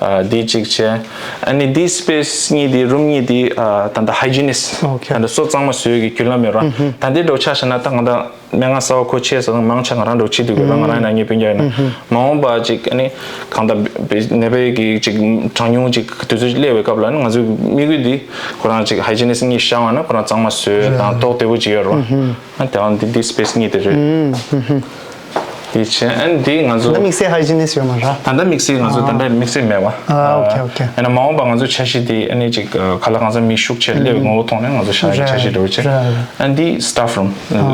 ཨ་འདི་གཅིག་བྱས། ཨ་ནི་འདི་སི་པེ་སི་གཉིས་འདི་རུམ་གཉིས་འདི་ཨ་ད་ལྟ་ཧའི་ཇི་ནིས་ད་ལྟ་སོ་གཙང་མ་བཟོས་ཀྱི་བརྒྱུད་ལམ་ཡོད་ར། ད་འདི་འདྲ་བོ་ཆ་བཞག་ན་ད་ང་ད། སྨན་ཁང་གསར་པ་ཁོ་ཆེ་ས་དང་མང་ཆེ་ང་རང་འདྲ་བོ་བྱེད་དུས་ང་རང་ཡིན་ན་ངའི་སྤུན་ཀྱག་ཡིན་ན་མ་འོངས་པ་ཅིག་ཨ་ནི་གང་ལྟར་ནད་པའི་གི་ཅིག་གྲངས་ཉུང་ཅིག་དུས་ཚོད་ཅིག་སླེབས་པའི་སྐབས་ལ་ནི་ང་ཚོའི་དམིགས་ཡུལ་འདི་ཁོ་རང་ཅིག་ཧའི་ཇི་ནིས་གཉིས་བཞག་པ་ན་ཁོ་རང་གཙང་མ་བཟོས་དང་ཏོག་བདེ་བོ་ཅིག་ཡོད་རེད་བ། ཨ་དེ་བ་འདི་འདི་སི་པེ་སི་གཉིས་དེ་རེད། དེ་བྱས་ཨ་ནི་འདི་ང་ཚོ་ད་དམིགས་བསལ་ཧའི་ཇི་ནིས་ཡོད་མ་རེད། ད་ལྟ་དམིགས་བསལ་ང་ཚོ་ད་ལྟ་དམིགས་བསལ་མེད་བ། ཨ་ཨོ་ཁེ་ཨོ་ཁེ། ཨ་ནི་མ་འོངས་པ་ང་ཚོ་འཆར་གཞི་དེ་ཨ་ནི་ཅིག་ཁ་ལག་གང་ཚ་མི་ཤུགས་ཆེ་སླེབས་པའི་ངོ་བོ་མཐོང་ནས་ང་ཚོ་ཤ་ཡི་འཆར་གཞི་འདྲ་བོ་ཅིག་ཨ་ནི་འདི་སི་ཊཕ་རུམ་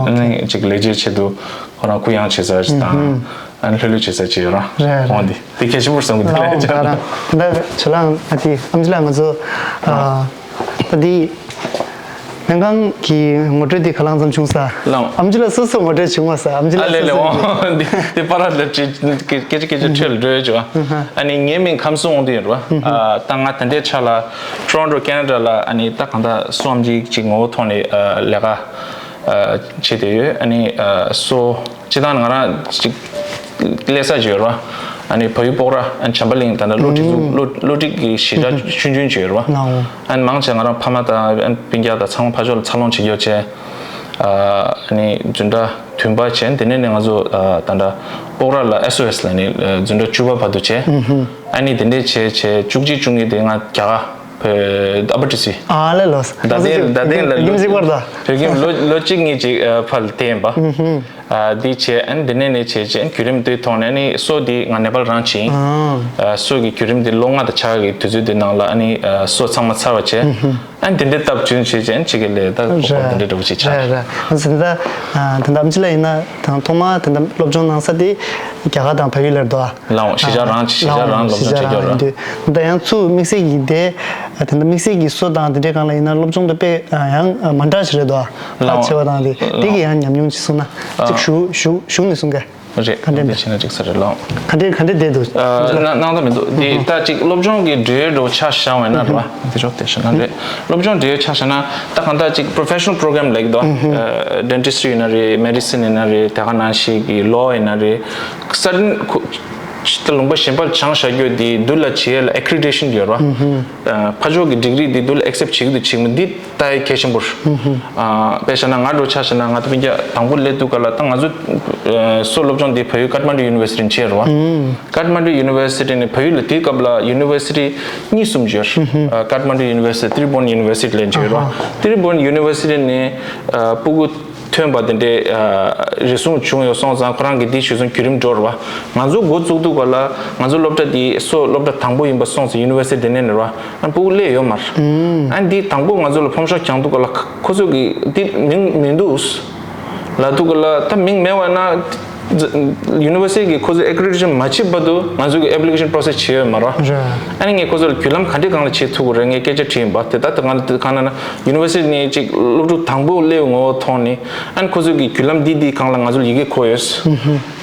ཨ་ནི་ཅིག་ལས་བྱེད་ཆེད་དུ། ཁོ་རང་གུ་ཡངས་བྱེད་ས་ཞིག་དང་། ཨ་ནི་ལྷོད་ལྷོད་བྱེད་ས་ཅིག་ཡོད་ར། རེད་རེད། འོང་འདི་འདི་གལ་ཆེན་པོར་བསམ་གི་འདུག་ལགས་ལས་ཀ་རང་ད་ཁྱོད་རང་ཨ་དེ་ཨམ་ཆི་ལགས་ང་ཚོ་ཨ་ད་འདི་ ལྷན་ཁང་གི་ངོ་སྤྲོད་འདི་ག་ལ་མཚམས་བྱུང་ས། ལགས། ཨམ་ཆི་ལགས་སོ་སོ་ངོ་སྤྲོད་བྱུང་བ་ས། ཨམ་ཆི་ཨ་ལགས་ལས་སོ་སོ་ལས་འོང་། འདི་འདི་པ་ར་ལ་ཅི་སྐད་ཆ་སྐད་ཆ་ཁྲོད་ལ་འགྲོ་ཡོད་ཅོ། ཨ་ནི་ངའི་མིང་ཁམས་སྲོང་དབང་འདུས་ཡིན་རོ། ཨ་ད་ང་ད་ལྟའི་ཆ་ལ་ཊོ་རོན་ཊོ་ཁེ་ན་ཌ་ལ་ཨ་ནི་ད་གང་ད་སོ་ཨམ་ཆི་ཅིག་ངོ་བོ་ཐོག་ནས་ཨ་ལས་ཀ་ཨ་བྱེད་བསྡད་ཡོད། ཨ་ནི་ཨ་སོ་སྤྱི་བཏང་ང་རང་ཅིག་སླེབས་ས་ཅིག་ཡོད་རོ། ཨ་ནི་བལ་ཡུལ་སྤོག་ར་ཨ་ནི་བྱམས་པ་གླིང་ད་ལྟ་སློབ་ཁྲིད་འཛུགས་སློབ་སློབ་ཁྲིད་ཀྱི་གཞིས་ཆགས་ཆུང་ཆུང་ཅིག་ཡོད་རོ། ལའོ། ཨ་ནི་མང་ཆེ་ང་རང་ཕ་མ་དང་ཨ་ནི་སྤུན་ཀྱག་དང་ཚང་མ་ཕར་ཕྱོགས་ལ་འཚར་ལོངས་བྱེད་རྒྱུ་བྱས། ཨ་ནི་འཛིན་གྲྭ་བདུན་པ་བྱས། དེ་ནས་ནི་ང་ཚོ་ཨ་ད་ལྟ་སྤོག་ར་ལ་ཨེས་ཨོ་ཨེས་ལ་ནི་འཛིན་གྲྭ་བཅུ་པ་བར་དུ་བྱས། ཨ་ནི་དེ་འདྲས་བྱས་བྱས་བཅུ་གཅིག་བཅུ་གཉིས་དེ་ང་རྒྱ་གར་བོད་ཨ་པ་ཏི་སི། ཨ་ལས་ལོས། ད་ལྟའི་ད་ལྟའི་ལ་ལོ་རྒྱུན་གཅིག་པར་ད། བོད་ཁྱིམ་ལོ་ལོ་གཅིག་གཉིས་ཅིག་ཨ་ཕར་ལ་བསྡད་ཡིན་པ། ཨ་འདི་བྱས་ཨ་ནི་འདི་ནས་ནས་བྱས་བྱས་ཨ་ནི་བརྒྱུད་རིམ་འདིའི་ཐོག་ནས་ཨ་ནི་སོ་འདི་ང་ནེ་པཱལ་རང་ཕྱིན། ཨ་སོ་གི་བརྒྱུད་རིམ་འདི་ལོ་ལྔ་དང་ཕྱེད་ཀ་གི་དུས་ཚོད་འདི་ནང་ལ་ཨ་ནི་ཨ་སོ་ཚང་མ་ཚར་བ་བྱས། ཨ་ནི་འདི་འདྲའི་སྟབས་བྱུང་བྱས་བྱས་ཨ་ནི་གཅིག་གི་ལས་ད་གོ་སྐབས་འདི་འདྲའི་འདྲ་བོ་ཅིག་ཆགས། རེད་རེད། ཨ་ཟིན་ད་ཨ་ད་ལྟ་ཨམ་ཆི་ལ་ཡིན་ན་ད་ཐོག་མ་ད་ལྟ་སློབ་སྦྱོང་གནང་ས་དེ་རྒྱ་གར་དང་བལ་ཡུལ་ལ་རེད་དོ། ལའོ། གཞིས་ཆགས་རང་གཞིས་ཆགས་རང་སློབ་སྦྱོང་བྱེད་རྒྱུ་ར། ད་ཡང་ཚུར་དམིགས་བསལ་གྱི་དེ་ད་ལྟ་དམིགས་བསལ་གྱི་སོ་དང་དེ་འདྲའི་སྒང་ལ་ཡིན་ན་སློབ་སྦྱོང་དེ་དཔེ་ཡང་མ་འདྲ་ཞིག་རེད་དོ། ལའོ། ཁག་ཆེ་བ་དང་དེ་དེ་གི་ཡང་ཉམས་མྱོང་ཅིག་གསུངས་ན་ཅིག་ཞུ་ཞུ་ཞུ་ནས་གསུང་གི། རེད། ག་འདྲས་འདི་བྱས་ན་ཅིག་ས་རེད་ལའོ། ག་འདྲས་ག་འདྲས་བསྡད་འདུག་ཨ་ན་ནང་ད་མི་འདུག་འདི་ད་ཅིག་སློབ་སྦྱོང་གི་འབྲེལ་ཡོད་འགྲོ་ཆ་བཞག་པ་ཡིན་ན་རེད་བ། འདི་ཕྱོགས་དེ་བཞག་ན་རེད། སློབ་སྦྱོང་འབྲེལ་ཡོད་ཆ་བཞག་ན་ད་གང་ལྟར་ཅིག་professional program ལེགས་དོ། ཨ་dentistry ཡིན་ན་རེད། medicine ཡིན་ན་རེད། དེ་ག་ནང་བཞིན་གྱི་law ཡིན་ན་རེད། certain ཁོ་ད་ལུང་པ་གཞན་པར་སྦྱངས་བཞག་རྒྱུ་དེ་འདི་ལ་བྱེད་ཡ་ལ་accreditation ཡོད་རེད་བ། ཨ་ཕར་ཕྱོགས་ཀྱི་degree དེ་འདི་ལ་accept བྱེད་ཀྱི་འདུག་བྱེད་མི་འདི་ད་ཡི་གལ་ཆེན་པོ་རེད། ཨ་དཔེ་བཞག་ན་ང་འགྲོ་ཆ་བཞག་ན་ང་ད་སྤུན་ཀྱག་དང་པོ་སླེབས་དུས་སྐབས་ལ་ད་ང་ཚོ་ཨ་སོ་སློབ་སྦྱོང་འདི་བལ་ཡུལ་ཀཏ་མན་ཌུ་ཡུ་ནི་ཝར་སི་ཊི་ནས་བྱས་རེད་བ། ཀཏ་མན་ཌུ་ཡུ་ནི་ཝར་སི་ཊི་ནས་བལ་ཡུལ་ལ་དེའི་སྐབས་ལ་ཡུ་ནི་ཝར་སི་ཊི་གཉིས་གསུམ་ཡོད། ཨ་ཀཏ་མན་ཌུ་ཡུ་ནི་ཝར་སི་ཊི་ཏྲི་བྷུ་ཝན་ཡུ་ནི་ཝར་སི་ཊི་ལབ་ཅིག་ཡོད་རེད་བ། ཏྲི་བྷུ་ཝན་ཡུ་ནི་ཝར་སི་ཊི་ནས་ཨ་སྤུ་གུ་ཐོན་པ་དེ་འདྲའི་ཨ་རེ་ཟུང་བྱུང་ཡོད་སོང་ཙང་ཁོ་རང་གིས་འདི་ཞུས་སོང་བརྒྱུད་རིམ་འགྲོ་རེད་བ། ང་ཚོ་འགོ་བཙུགས་དུས་སྐབས་ལ་ང་ཚོ་སློབ་གྲྭ་འདི་སོ་སློབ་གྲྭ་དང་པོ་ཡིན་པ་སོང་ཙང་ཡུ་ནི་ཝར་སི་ཊི་དེ་ནས་ནི་རེད་བ། ཨ་སྤུ་གུ་སླེབས་ཡོད་མ་རེད། ཨ་འདི་དང་པོ་ང་ཚོ་ལ་ཕོམ་ཤོག་བཀྱག་དུས་སྐབས་ལ་ཁ་ཁོ་ཚོ་གིས་འདི་མིང་མི་འདུག་ལབ་དུས་སྐབས་ལ་ད་མིང་མེད་པ་ན། ཡུ་ནི་ཝར་སི་ཊི་གིས་ཁོ་ཚོས་accreditation མ་བྱེད་བར་དུ་ང་ཚོ་གི་application process བྱེད་ཡོད་མ་རེད། རེད། ཨ་ནི་ངས་ཁོ་ཚོ་ལ་བརྒྱུད་ལམ་ག་འདྲས་སྒང་ལ་བྱེད་ཐུབ་ཀྱི་རེད། ངས་སྐད་ཆ་དྲིས་ཡིན་པ། དེ་ལྟར་དུ་ང་ལ་དེ་གང་ན་ན་ཡུ་ནི་ཝར་སི་ཊི་ནས་ཅིག་སློབ་ཕྲུག་དང་པོ་སླེབས་ངོ་ཐོག་ནས་ཨ་ནི་ཁོ་ཚོ་གི་བརྒྱུད་ལམ་འདི་འདི་སྒང་ལ་ང་ཚོ་ལ་ཡི་གེ་འཁོར་ཡོད།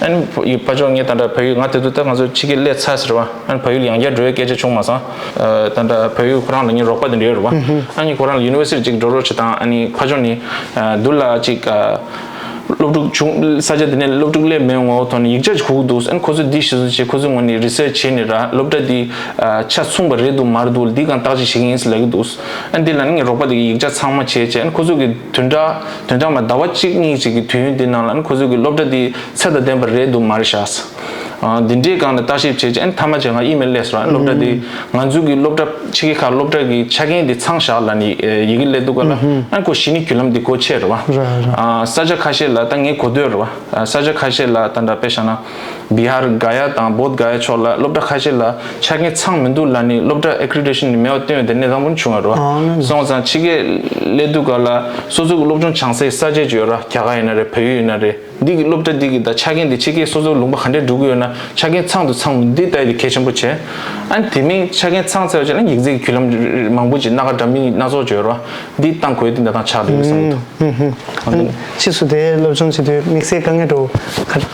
ཨ་ནི་ཕ་ཕ་ཕྱོགས་ངས་ད་ལྟ་བལ་ཡུལ་ང་དེ་དུས་ད་ང་ཚོ་ཕྱི་རྒྱལ་སླེབས་ཚར་ཟེར་བ། ཨ་ནི་བལ་ཡུལ་ཡང་བསྐྱར་འགྲོ་བའི་སྐད་ཆ་བྱུང་མ་སོང་། ཨ་ད་ལྟ་བལ་ཡུལ་ཁོ་རང་ལ་ངའི་རོགས་པ་དེ་འདྲ་ཡོད་རེད་བ། ཨ་ནི་ཁོ་རང་ལ་ཡུ་ནི་ཝར་སི་ཊི་ཅིག་འགྲོ་རོགས་བྱེད་དང་། ཨ་ནི་ཕ་ཕྱོགས་ནས་ཨ་འདུ་ལ་ཅིག་ཨ་སློབ་ཕྲུག་བྱུང་ས་ཆ་དེ་ནས་སློབ་ཕྲུག་སླེབས་མེད་ངོ་ཐོག་ནས་ཡིག་ཆ་ཞིག་དགོས་ཀྱི་འདུག་ཨ་ནི་ཁོ་ཚོས་འདི་ཞིག་བཟོ་བྱས་ཁོ་ཚོའི་ངོས་ནས་research བྱས་ནས་ར་སློབ་གྲྭ་འདི་ཨ་ཆ་མཚུངས་པ་རེད་འདུག་མ་རེད་འདུག་འདི་སྒང་བརྟག་དཔྱད་བྱེད་ཀྱི་ཡིན་ཟེར་ལབ་ཀྱི་འདུག་ཨ་ནི་འདི་ལ་ནི་ངའི་རོགས་པ་དེ་གིས་ཡིག་ཆ་ཚང་མ་བྱས་བྱས། ཨ་ནི་ཁོ་ཚོ་གི་བདུན་ཕྲག་བདུན་ཕྲག་མ་ཟླ་བ་གཅིག་གཉིས་ཅིག་གི་དུས་ཡུན་འདི་ནང་ལ་ཨ་ནི་ཁོ་ཚོ་གི་སློབ་གྲྭ་འདི་ཚད་དང་ལྡན་པ་རེད་འདུག་མ་རེད་ཤག་ཨ་འདི་འདྲའི་སྒང་ལ་བརྟག་ཞིབ་བྱས་བྱས། ཨ་ནི་མཐའ་མ་བྱས་ང་ཨི་མེལ་སླེབས་སོང་། ཨ་ནི་སློབ་གྲྭ་འདི་ང་ཚོ་གི་སློབ་གྲྭ་ཕྱི་རྒྱལ་ཁག་སློབ་གྲྭ་གི་ཆ་རྐྱེན་འདི་ཚང་བཞག་ལབ་ནས་ཡི་གེ་སླེབས་དུས་སྐབས་ལ་ཨ་ནི་ཁོ་གཞི་ནས་བརྒྱུད་ལམ་འདི་སྒོ་ཕྱེ་རེད་བ། རེད་རེད། ཨ་ས་ཆ་ཁ་ཤས་ལ་ད་ངས་གོ་ཐོས་རེད་བ། ཨ་ས་ཆ་ཁ་ཤས་ལ་ད་ལྟ་དཔེ་བཞག་ན་བི་ཧར་ག་ཡ་དང་བོད་ག་ཡ་ཕྱོགས་ལ་སློབ་གྲྭ་ཁ་ཤས་ལ་ཆ་རྐྱེན་ཚང་མི་འདུག་ལབ་ནས་སློབ་གྲྭ་accreditation མེད་པ་བཏོན་ཡོད་དེ་གནས་སྟངས་པོ་བྱུང་ཡོད་རེད་བ། ཨ་ནི་སོང་ཙང་ཕྱི་རྒྱལ་སླེབས་དུས་སྐབས་ལ་སོ་སོ་གི་སློབ་སྦྱོང་སྦྱང་སའི་ས་ཆ་ཅིག་ཡོད་ར། རྒྱ་གར་ཡིན་ན་རེད། བལ་ཡུལ་ཡིན་ན་རེད། འདི་གི་སློབ་གྲྭ་འདི་གི་ད་ཆ་རྐྱེན་འདི་ཕྱི་རྒྱལ་སོ་སོའི་ལུང་པ་ག་འདྲས་འགྲོ་གི་ཡོད་ན་ཆ་རྐྱེན་ཚང་དང་ཚང་མི་འདི་ལྟ་ཡི་གལ་ཆེན་པོ་བྱས། ཨ་ནི་དེ་མིན་ཆ་རྐྱེན་ཚང་ཚར་བ་བྱས་ན་ཡིག་ཚད་ཀྱི་བརྒྱུད་ལམ་མང་པོ་ཅིག་སྣ་ཁ་འདྲ་མིན་སྣ་ཚོགས་ཅིག་ཡོད་རེད་བ། འདི་བཏང་དགོས་འདི་འདྲ་དང་ཆགས་འདུག་བསམ་འདུག་ཨ་ནི་ཕྱིས་སུ་དེ་སློབ་སྦྱོང་བྱེད་དུས་དམིགས་བསལ་དཀའ་ངལ་འགྲོ་ག་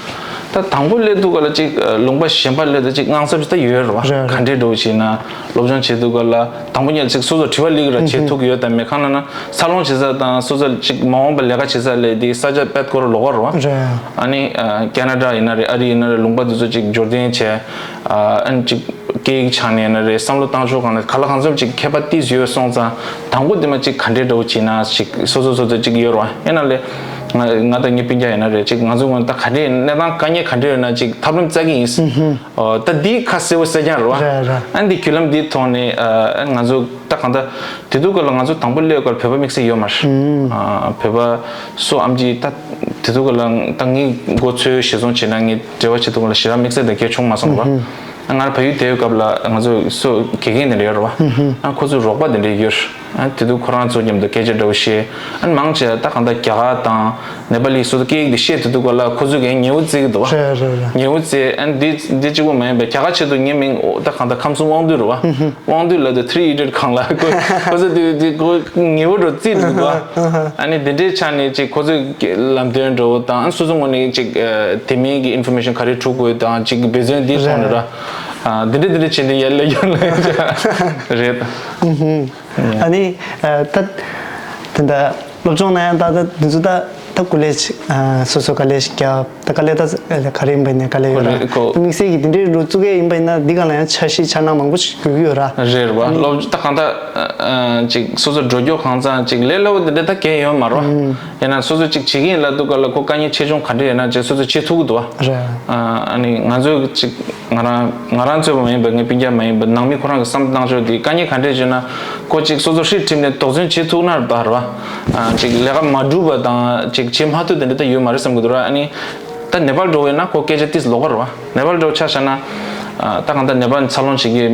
ད་དང་པོ་སླེབས་དུས་སྐབས་ལ་ཅིག་ལུང་པ་གཞན་པ་སླེབས་དུས་ཅིག་དངངས་འཚབ་ཅིག་ད་ཡོད་རེད་བ། རེད་རེད། ག་འདྲས་འགྲོ་བྱས་ན་སློབ་སྦྱོང་བྱེད་དུས་སྐབས་ལ་དང་པོ་ཉིད་ཅིག་སོ་སོ་དྲི་བ་སླེབས་ཀྱི་ར། བྱེད་ཐུབ་ཀྱི་ཡོད་དམ་མེད་གང་ལབ་ན། འཚར་ལོངས་བྱེད་ས་དང་སོ་སོ་ཅིག་མ་འོངས་པ་ལས་ཀ་བྱེད་ས་ལས་དེ་ས་ཆ་དཔེ་སྐོར་ལོག་པ་རེད་བ། རེད། ཨ་ནི་ཨ་ཁེ་ན་ཌ་ཡིན་ན་རེད། ཨ་རི་ཡིན་ན་རེད། ལུང་པ་དེ་ཚོ་ཅིག་འབྱོར་ལྡན་བྱས། ཨ་ཨ་ནི་ཅིག་སྐད་ཡིག་སྦྱང་ནས་ཡིན་ན་རེད། བསམ་བློ་བཏང་ཕྱོགས་སྒང་ལ་ག་ལ་གང་འཚམ་ཅིག་ཁྱད་པར་ཏོག་ཙམ་ཡོད་སོང་ཙང་དང་པོ་དེ་མ་ཅིག་ག་འདྲས་འདྲ་བོ་བྱས་ན་ཅིག་སོ་སོ་སོ་སོ་ཅིག་ཡོད་རེད་བ། ཡིན་ན་ལས་ང་ང་དང་ངའི་སྤུན་ཀྱག་ཡིན་ན་རེད། ཅིག་ང་ཚོ་ངོས་ད་ག་འདྲས་གནས་སྟངས་དཀའ་ངལ་ག་འདྲས་ཡོད་ན་ཅིག་ཐབས་ལམ་བཙལ་གི་ཡིན། ཨོ་ད་འདི་ཁ་གསལ་པོ་གསལ་རྐྱང་རེད་བ། རེད་རེད། ཨ་ནི་འདི་བརྒྱུད་ལམ་འདིའི་ཐོག་ནས་ཨ་ང་ཚོ་ད་གང་ལྟར་དེ་དུས་སྐབས་ལ་ང་ཚོ་དང་པོ་སླེབས་སྐབས་བོད་པ་དམིགས་བསལ་ཡོད་མ་རེད། ཨ་བོད་པ་སོ་ཨམ་ཆི་ད་དེ་དུས་སྐབས་ལ་ད་ངའི་མགོ་ཚོས་ཞེ་ཚོང་བྱས་ན་ངའི་འབྲེལ་བ་བྱེད་དུས་སྐབས་ལ་ཞེ་དྲག་དམིགས་བསལ་དེ་གལ་བྱུང་མ་སོང་རེད་བ། ཨ་ང་རང་བལ་ཡུལ་བསྡད་ཡོད་སྐབས་ལ་ང་ཚོ་སོ་དགེ་རྒན་དེ་འདྲ་ཡོད་རེད་བ། ཨ་ཁོ་ཚོའི་རོགས་པ་དེ་འདྲ་ཡོད་རེད། ཨ་དེ་དུས་ཁོ་རང་ཚོ་མཉམ་དུ་སྐད་ཆ་འདྲ་བོ་བཤད། ཨ་མང་ཆེ་ད་གང་ལྟར་རྒྱ་གར་དང་ནེ་པ་ལི་སོ་སོ་སྐད་ཡིག་དེ་བཤད་ཐུབ་དུས་སྐབས་ལ་ཁོ་ཚོས་ཀྱང་ཉེ་བོ་བརྩི་གི་འདུག་བ། རེད་རེད་རེད། ཉེ་བོ་བརྩི། ཨ་འདི་འདི་གཅིག་པོ་མ་ཡིན་པའི་རྒྱ་གར་ཆེད་དུ་ངའི་མིང་ད་གང་ལྟར་ཁམས་གསུམ་དབང་འདུས་རེད་བ། དབང་འདུས་ལབ་དུས་ཐི་རི་ཨི་ཌི་ཡཊ་སྒང་ལ་ཁོ་ཁོ་ཚོ་དེ་དེ་ཁོ་ཉེ་བོ་འདྲ་བརྩིས་འདུག་བ། ཨ་ནི་དེ་འདྲའི་ཆ་ནས་ཅིག་ཁོ་ཚོས་ལམ་སྟོན་འདྲ་བོ་དང་སོ་སོ་ངོས་ནས་ཅིག་དེ་མིན་གྱི་ཨིན་ཕོར་མེ་ཤན་ག་རེ་སྒྲུབ་དགོས་དང་ཅིག་འབད་བརྩོན་འདི་ཐོག་ནས་ར། དེ་འདྲ་དེ་འདྲ་བྱས་ཏེ་ཡར་སླེབས་ཡོད་ལ་རེད། ཨ་ནི་ད་དེ་འདྲ་སློབ་སྦྱོང་གནང་ཡང་ད་ད་དེ་ཚོ་ད་ད་སྐུ་ལས་སོ་སོ་དཀའ་ལས་ཤིག་བརྒྱབ། ད་དཀའ་ལས་ད་ག་རེ་ཡིན་པ་ནས་དཀའ་ལས་ཡོད་ར། ཁོ་རེད་ཁོ། དམིགས་བསལ་གྱི་དེ་འདྲའི་རུ་བཙུགས་ཡས་ཡིན་པ་ཡིན་ན་འདི་ག་ལ་ཡང་འཆར་གཞི་འཆར་སྣང་མང་པོ་ཞིག་དགོས་ཀྱི་ཡོད་ར། རེད་རེད་བ། སློབ་ད་གང་ལྟར་ཅིག་སོ་སོ་འགྲོ་རྒྱུ་གང་ཚང་ཅིག་ལས་སླ་བོ་དེ་འདྲ་ད་གང་ཡོད་མ་རེད་བ། ཡིན་ན་སོ་སོ་ཅིག་བྱེད་ཀྱི་ཡིན་ལབ་དུས་སྐབས་ལ་ཁོ་དཀའ་ངལ་ཆེ་ཆུང་ག་འདྲ་ཡོད་ན་ཅིག་སོ་སོ་བྱེད་ཐུབ་ཀྱི་འདུག་བ། རེད། ཨ་ནི་ང་ཚོས་ཅིག་ང་རང་ང་རང་གཙོས་པ་མ་ཡིན་པའི་ངའི་སྤུན་ཀྱག་མ་ཡིན་པའི་ནང་མི་ཁོ་རང་གི་བསམ་བློ་བཏང་ཕྱོགས་དེ་དཀའ་ངལ་ག་འདྲས་བྱུང་ན་ཁོ་ཅིག་སོ་སོ་ཧྲིལ་ཁྲིམས་ནས་དོགས་ཟོན་བྱེད་ཐུབ་ན་ད་རེད་བ། ཅིག་ལས་ཀ་མ་འགྲུབ་པ་དང་ཅིག་བྱེད་མ་ཐུབ་དེ་འདྲ་ད་ཡོད་མ་རེད་བསམ་གྱི་འདུག་ར། ཨ་ནི་ད་ནེ་པཱལ་འགྲོ་བས་ན་ཁོ་སྐད་ཆ་ཏིས་ལོག་པ་རེད་བ། ནེ་པཱལ་འགྲོ་ཆ་བཞག་ན་ད་གང་ལྟར་ནེ་པཱལ་འཚར་ལོངས་བྱེད་ཀྱི་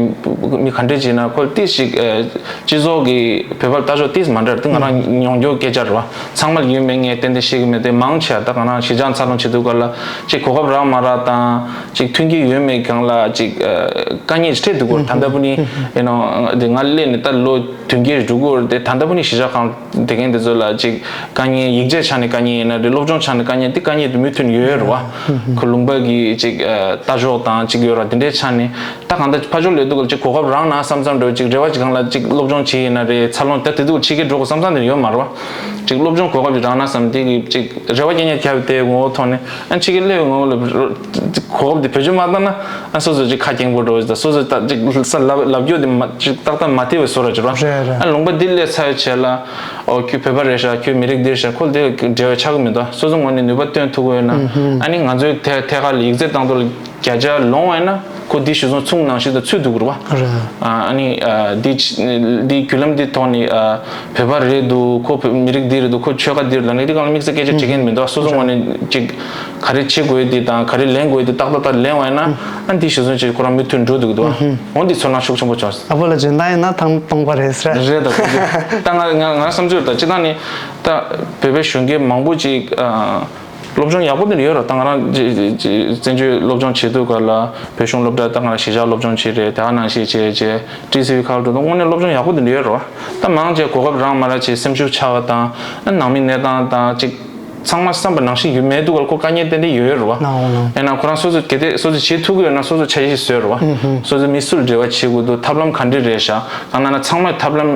མི་ག་འདྲས་བྱས་ན་ཁོ་ཏིས་ཞིག་སྤྱི་ཚོགས་ཀྱི་བོད་པར་ལྟ་ཕྱོགས་ཏིས་མ་འདྲ་རེད། དེ་ང་རང་མྱོང་རྒྱུ་སྐད་ཆ་རེད་བ། ཚང་མ་ལ་ཡོད་མེད་ངས་ཏན་ཏན་ཤེས་ཀྱི་མེད་དེ་མང་ཆེ་བ་ད་གང་རང་གཞིས་ཆགས་འཚར་ལོངས་བྱེད་དུས་སྐབས་ལ་ཅིག་གོ་སྐབས་རག་མ་རག་དང་ཅིག་མཐུན་རྐྱེན་ཡོད་མེད་སྒང་ལ་ཅིག་དཀའ་ངལ་ཞིག་འཕྲད་འདུག་གོ་ད་ལྟ་བུ་ནི་ཡིན་ནོ་དེ་ང་སླེབས་ནས་ད་ལོ་བདུན་བརྒྱད་དྲུག་གོ་རེད་དེ་ད་ལྟ་བུ་ནི་གཞིས་ཆགས་སྒང་བསྡད་མཁན་དེ་ཚོ་ལ་ཅིག་དཀའ་ངལ་ཡིག་ཆ་ཆ་ནས་དཀའ་ངལ་ཡིན་ན་རེད། སློབ་སྦྱོང་ཆ་ནས་དཀའ་ངལ་དེ་དཀའ་ངལ་དེ་མུ་མཐུད་ནས་ཡོད་ཡོད་རེད་བ། ཁོ་ལུང་པ་གི་ཅིག་ལྟ་ཕྱོགས་དང་ཅིག་ཡོད་ར་དེ་འདྲའི་ཆ་ནས་ད་གང་ལྟར་ཕར་ཕྱོགས་སླེབས་དུས་ཅིག་གོ་སྐབས་རག་ན་བསམ་བསམ་འདྲ་ཅིག་རེ་བ་ཅིག་སྒང་ལ་ཅིག་སློབ་སྦྱོང་བྱེད་ཡིན་ན་རེད། འཚར་ལོངས་ད་དེ་དུས་ཕྱི་རྒྱལ་འགྲོ་དགོས་བསམ་བསམ་དེ་ཡོད་མ་རེད་བ། ཅིག་སློབ་སྦྱོང་གོ་སྐབས་ཅིག་རག་ན་བསམ་དེ་གི་ཅིག་རེ་བ་རྐྱང་རྐྱང་བརྒྱབ་སྟེ་ངོ་བོ་ཐོག་ནས་ཨ་ཕྱི་རྒྱལ་སླེབས་ངོ་བོ་ལ་གོ་སྐབས་དེ་བེད་སྤྱོད་མ་བཏང་ན་ཨ་སོ་སོ་ཅིག་ཁ་སྐྱེངས་པོ་འགྲོ་ད་སོ་སོ་ད་ཅིག་ས་ལབ་ལབ་རྒྱུ་དེ་མ་ཅིག་ཏག་ཏག་མ་ཐེ་བའི་བཟོ་འདྲ་ཅིག་ར། རེད་རེད། ཨ་ལུང་པ་འདི་སླེབས་ཚར་བའི་རྗེས་ལ་ཨོ་ཁྱོད་བོད་པ་རེད་ཤག་ཁྱོད་མི་རིགས་འདི་རེད་ཤག་ཁོ་འདི་འབྲེལ་བ་ཆགས་ཀྱི་མི་འདུག་སོ་སོ་ངོས་ནས་ནུས་པ་བཏོན་ཐུབ་ཀྱི་ཡོད་ན་ཨ་ནི་ང་ཚོའི་ཐད་ཐད་ཀར་ལ་ཡིག་ཚད་བཏང་དུས་ལ་བརྒྱ་ཆ་ལོངས་པ་ཡིན་ན་ཁོ་འདི་གཞི་བཟུང་ཚུགས་ནང་བཞིན་དུ་ཚུད་འདུག་རེད་བ། རེད། ཨ་ནི་འདི་འདི་བརྒྱུད་ལམ་འདི་ཐོག་ནས་བོད་པ་རེད་འདུག་ཁོ་མི་རིགས་འདི་རེད་འདུག་ཁོ་ཆོལ་ཁ་འདི་རེད་ལབ་ནས་འདི་སྒང་ལ་དམིགས་བསལ་སྐད་ཆ་དྲི་མཁན་མི་འདུག་སོ་སོ་ངོས་ནས་ཅིག་ག་རེ་བྱེད་དགོས་འདི་དང་ག་རེ་ལེན་དགོས་འདི་ཏག་ཏག་ཏག་ལེན་པ་ཡིན་ན་ཨ་འདི་གཞི་བཟུང་བྱས་ཁོ་རང་མུ་མཐུད་འགྲོ་འདུག་འདུག་འོ་འདི་ཚོར་སྣང་ཤུགས་ཆེན་པོ་བྱུང་། ཨ་ཕོ་ལ་འཇོན་ཐང་ཡིན་ན་ཐང་སྟོང་པ་རེད་ཟེར། རེད་འདུག་ད་ང་ང་ང་བསམ་ཚུལ་ད་སྤྱི་བཏང་ནི་ད་བོད་པའི་གཞོན་སྐྱེས་མང་པོ་ཅིག་སློབ་སྦྱོང་ཡག་པོ་དེ་འདྲ་ཡོད་ར། ད་ང་རང་ཅི་ཅི་བཙན་བྱོལ་སློབ་སྦྱོང་བྱེད་དུས་སྐབས་ལ་བོད་གཞུང་སློབ་གྲྭ་ད་ང་རང་གཞིས་ཆགས་སློབ་སྦྱོང་བྱེད་རེད། དེ་ག་ནང་བཞིན་བྱས་བྱས་ཊི་སི་ཝི་ཁ་ཐོག་ཏུ་དངོས་གནས་སློབ་སྦྱོང་ཡག་པོ་དེ་འདྲ་ཡོད་ར། ད་མང་ཆེ་གོ་སྐབས་རག་མ་རག་བྱས་སེམས་ཤུགས་ཆག་པ་དང་ཨ་ནང་མི་གནས་སྟངས་དང་ཅིག་ཚང་མ་བསམ་པ་ནང་བཞིན་ཡོད་མེད་དུས་སྐབས་ལ་ཁོ་དཀའ་ངལ་ཏན་ཏན་ཡོད་ཡོད་ར་བ། ཡིན་ན་ཁོ་རང་སོ་སོ་གལ་ཏེ་སོ་སོ་བྱེད་ཐུབ་ཀྱི་ཡོད་ན་སོ་སོ་འཆར་གཞི་བཟོས་ར་བ། སོ་སོ་མི་སུ་ལ་འབྲེལ་བ་བྱེད་དགོས་འདུག་ཐབས་ལམ་ག་འདྲ་རེད་ཤག་གང་ལྟར་ན་ཚང་མས་ཐབས་ལམ་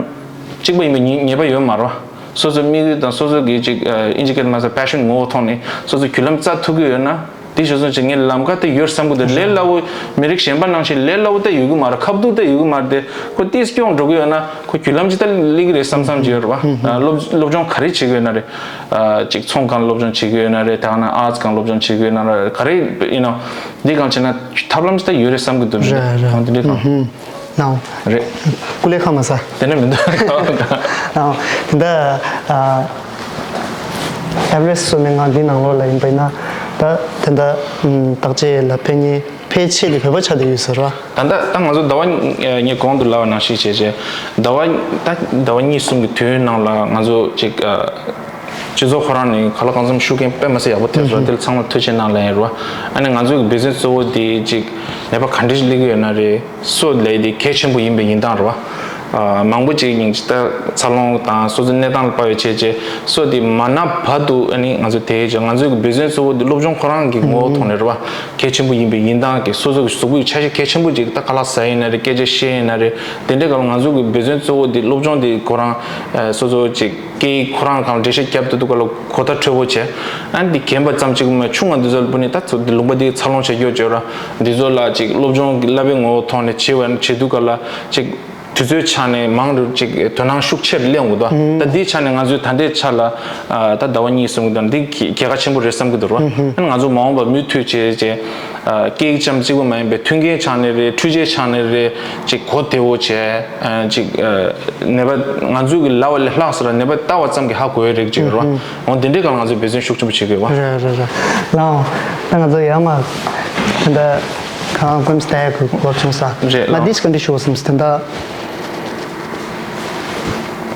གཅིག་པ་ཡིན་པའི་ངེས་པ་ཡོད་མ་རེད་བ། སོ་སོའི་དམིགས་ཡུལ་དང་སོ་སོ་གི་ཅིག་ཨིན་ཇི་སྐད་ལ་མ་ཟད་པེ་ཤོན་ངོ་བོ་ཐོག་ནས་སོ་སོ་བརྒྱུད་ལམ་བཙལ་ཐུབ་ཀྱི་ཡོད་ན་དེ་ཞུ་སོང་ཅིག་ངས་ལམ་ཁ་དེ་ཡོད་བསམ་གི་འདུག་ལས་སླ་བོ་མི་རིགས་གཞན་པ་ནང་བཞིན་ལས་སླ་བོ་ད་ཡོད་གི་མ་རེད། ཁ་ཐུག་ད་ཡོད་གི་མ་རེད་དེ་ཁོ་ཏིས་སྐྱོང་འགྲོ་གི་ཡོད་ན་ཁོ་བརྒྱུད་ལམ་ཅིག་ད་སླེབས་གི་རེད་བསམ་བསམ་ཅིག་ཡོད་རེད་བ། སློབ་སློབ་སྦྱོང་ག་རེ་བྱེད་གི་ཡོད་ན་རེད། ཅིག་ཚོང་ཁང་སློབ་སྦྱོང་བྱེད་གི་ཡོད་ན་རེད། དེ་ག་ན་ཨར་ཊི་སི་སྒང་སློབ་སྦྱོང་བྱེད་གི་ཡོད་ན་རེད། ག་རེ་ཡིན་ནོ་འདི་སྒང་བྱས་ན་ཐབས་ལམ་ཅིག་ད་ཡོད་རེད་བསམ་གི་འདུག་རེད་རེད། དེ་འདྲའི་སྒང་། ནའོ། རེད། ཀུ་ལེ་ཁ་མ་ས། དེ་ནས་མི་འདུག་ནའོ། དེ་འདྲ་ཨ་ཨེ་ཝ་རེ་སི་མཚོ་སྨན་ཁང་འདི་ནང་ལོགས་ལ་ཡིན་པ་ཡིན་ན་ད་དེ་འདྲ་ཨམ་བརྟག་དཔྱད་ལ་ཕེབས་མཁན་ཕལ་ཆེར་དེ་བོད་པ་ཆགས་བསྡད་ཡོད་ཟེར་བ། ད་ལྟ་ད་ང་ཚོ་ཟླ་བ་ཨ་ངས་གོང་དུ་ལབ་པ་ནང་བཞིན་བྱས་བྱས་ཟླ་བ་ད་ཟླ་བ་གཉིས་གསུམ་གྱི་དུས་ནང་ལ་ང་ཚོ་ཅིག་ཨ་སྤྱི་ཚོགས་ཁོ་རང་ནས་གང་ལ་གང་འཚམ་ཤུགས་རྐྱེན་དཔེ་མི་སྲིད་ཡག་པོ་ཐེབས་སོང་། དེ་ལ་ཚང་མ་ཐུགས་རྗེ་གནང་ལབ་ཡིན་རོ། ཨ་ནི་ང་ཚོའི་འབད་བརྩོན་གཙོ་བོ་དེ་ཅིག་ནད་པ་ག་འདྲ་ཞིག་སླེབས་ཀྱི་ཡོད་ན་རེད། སོ་ལས་དེ་གལ་ཆེན་པོ་ཡིན་པའི་ཡིན་སྟངས་རེད་བ། ཨ་མང་པོ་ཅིག་ཡིན་ཅིག་ད་འཚར་ལོངས་དང་སོ་སོའི་གནས་སྟངས་ལ་དཔག་པའི་བྱས་རྗེས་སོ་དེ་མ་ན་བར་དུ་ཨ་ནི་ང་ཚོ་དེའི་ཆ་ང་ཚོའི་འབད་བརྩོན་གཙོ་བོ་དེ་སློབ་སྦྱོང་ཁོ་རང་གི་ངོ་བོ་ཐོག་ནས་རེད་བ། གལ་ཆེན་པོ་ཡིན་པའི་ཡིན་སྟངས་ཀྱི་སོ་སོ་གི་གཟུགས་པོའི་འཆར་གཞི་གལ་ཆེན་པོ་ཅིག་ད་ཁ་ལག་ཟ་ཡིན་ན་རེད། སྐད་ཆ་བཤད་ཡིན་ན་རེད། དེ་འདྲའི་སྐབས་ལ་ང་ཚོ་གི་འབད་བརྩོན་གཙོ་བོ་དེ་སློབ་སྦྱོང་དེ་ཁོ་རང་ཨ་སོ་སོ་ཅིག་སྐད་ཡིག་ཁོ་རང་སྒང་འགྲེལ་བཤད་བརྒྱབ་ཐུབ་དུས་སྐབས་ལ་གོ་བརྡ་འཕྲོད་པོ་བྱས། ཨ་ནི་འདི་རྒན་པ་ཙམ་གཅིག་པུ་མ་ཆུང་བ་འདི་ཚོ་ལ་བུ་ནི་ད་ཚོ་འདི་ལུང་པ་འདི་འཚར་ལོངས་བྱ་རྒྱུ་བྱོས་ར། འདི་ཚོ་ལ་ཅིག་སློབ་སྦྱོང་གི་བསླབ་པའི་ངོ་བོ་ཐོག་ནས་བྱེད་པ་བྱེད་དུས་སྐབས་ལ་ཅིག་དུས་ཚོད་ཆ་ནས་མང་རུ་ཅིག་དོ་སྣང་ཤུགས་ཆེར་སླེབས་འོང་གི་འདུག་ད་འདིའི་ཆ་ནས་ང་ཚོས་ད་ལྟའི་ཆ་ལ་ཨ་ད་ཟླ་བ་གཉིས་གསུམ་གི་དང་འདི་གལ་ཁ་ཆེན་པོ་རེད་བསམ་གི་འདུག་ར། ཨ་ནི་ང་ཚོ་མ་འོངས་པར་མུ་མཐུད་བྱས་བྱས་ཨ་སྐད་ཡིག་ཙམ་གཅིག་པུ་མ་ཡིན་པའི་མཐུན་རྐྱེན་ཆ་ནས་རེད། འཕྲུལ་ཆས་ཆ་ནས་རེད། ཅིག་གོ་བདེ་བོ་བྱས་ཨ་ཅིག་ཨ་ནད་པ་ང་ཚོ་གི་ལབ་པ་ལས་ལྷག་ས་ར་ནད་པ་ལྟ་བ་ཙམ་གྱིས་ཧ་གོ་ཡ་རིགས་ཅིག་ཡོད་ར། འོ་དེ་འདྲའི་སྒང་ལ་ང་ཚོས་འབད་བརྩོན་ཤུགས་ཆེན་པོ་བྱེད་དགོས་པ། རེད་རེད་རེད། ལའོ། ད་ང་ཚོ་ཡར་མར་དེ་འདྲ་གང་ཀུན་སྟེ་གི་གོ་བྱུང་ས། རེད་ལ། ང་འདི་ཞིག་ག་འདྲི་ཞུ་བསམ་སི་དེ་འདྲ།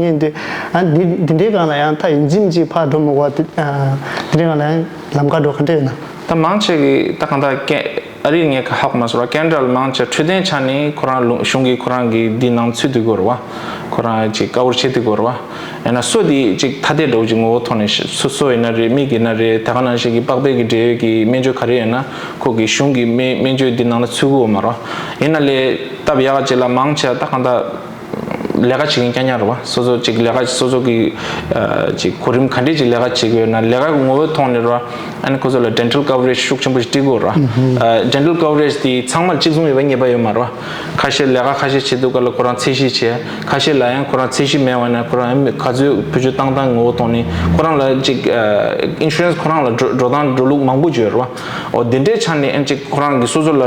ངེས་འདུག་ཨ་འདི་འདི་འདྲའི་སྒང་ལ་ཡང་ད་ཡིན་གཅིག་མིན་གཅིག་ཕར་འགྲོ་མི་དགོས་པ་དེ་ཨ་འདི་འདྲའི་སྒང་ལ་ཡང་ལམ་ཁ་འགྲོ་ག་འདྲ་ཡོད་ན། ད་མང་ཆེ་གི་ད་གང་ལྟར་ཀན་ཨ་རིར་ངས་ཧ་གོ་མ་སོང་ར། ཀན་ཌ་ལ་མང་ཆེ་འཕྲོད་བསྟེན་ཆ་ནས་ཁོ་རང་ལུང་གཞུང་གིས་ཁོ་རང་གི་འདི་ནང་ཚུད་དུས་སྐོར་བ། ཁོ་རང་ཅིག་ཀ་བར་བྱེད་དུས་སྐོར་བ། ཡང་ན་སོ་དེ་ཅིག་ཐ་དད་འདྲ་བོ་ཅིག་ངོ་བོ་ཐོག་ནས་ཤ་སོ་སོ་ཡིན་ན་རེད། མིག་ཡིན་ན་རེད། དེ་ག་ནང་བཞིན་གྱི་པགས་པའི་གི་འབྲེལ་ཡོད་ཀྱི་སྨན་བཅོས་ག་རེ་ཡོད་ན་ཁོ་གི་གཞུང་གི་སྨན་སྨན་བཅོས་འདི་ནང་ལ་ཚུད་ཀྱི་ཡོད་མ་རེད་བ། ཡིན་ན་ལས་སྟབས་ཡག་ཅིག་ལ་མང་ཆེ་ད་གང་ལྟར་ལས་ཀ་བྱེད་མཁན་རྐྱང་རྐྱང་རེད་བ། སོ་སོ་ཅིག་ལས་ཀ་སོ་སོ་གི་ཨ་ཅིག་གོ་རིམ་ག་འདྲས་ཅིག་ལས་ཀ་བྱེད་ཀྱི་ཡོད་ན་ལས་ཀ་གི་ངོ་བོའི་ཐོག་ནས་རེད་བ། ཨ་ནི་ཁོ་ཚོ་ལ་ཌེན་ཊལ་ཀ་བ་རེཇ་ཤུགས་ཆེན་པོ་ཞིག་སྤྲད་ཀྱི་ཡོད་རེད་བ། ཨ་ཌེན་ཊལ་ཀ་བ་རེཇ་དེ་ཚང་མར་གཅིག་མཚུངས་ཡོད་པ་ངེས་པ་ཡོད་མ་རེད་བ། ཁ་ཤས་ལས་ཀ་ཁ་ཤས་བྱེད་དུས་སྐབས་ལ་ཁོ་རང་ཚད་གཞི་བྱས། ཁ་ཤས་ལ་ཡང་ཁོ་རང་ཚད་གཞི་མེད་པ་ན་ཁོ་རང་ག་ཚོད་བེད་སྤྱོད་བཏང་སྟངས་ངོ་བོ་ཐོག་ནས་ཁོ་རང་ལ་ཅིག་ཨ་ཨིན་ཤུ་རན་སི་ཁོ་རང་ལ་འགྲོ་འགྲོ་སྟངས་འགྲོ་ལུགས་མང་པོ་ཅིག་ཡོད་རེད་བ། འོ་དེ་འདྲའི་ཆ་ནས་ཨ་ཅིག་ཁོ་རང་གི་སོ་སོ་ལ་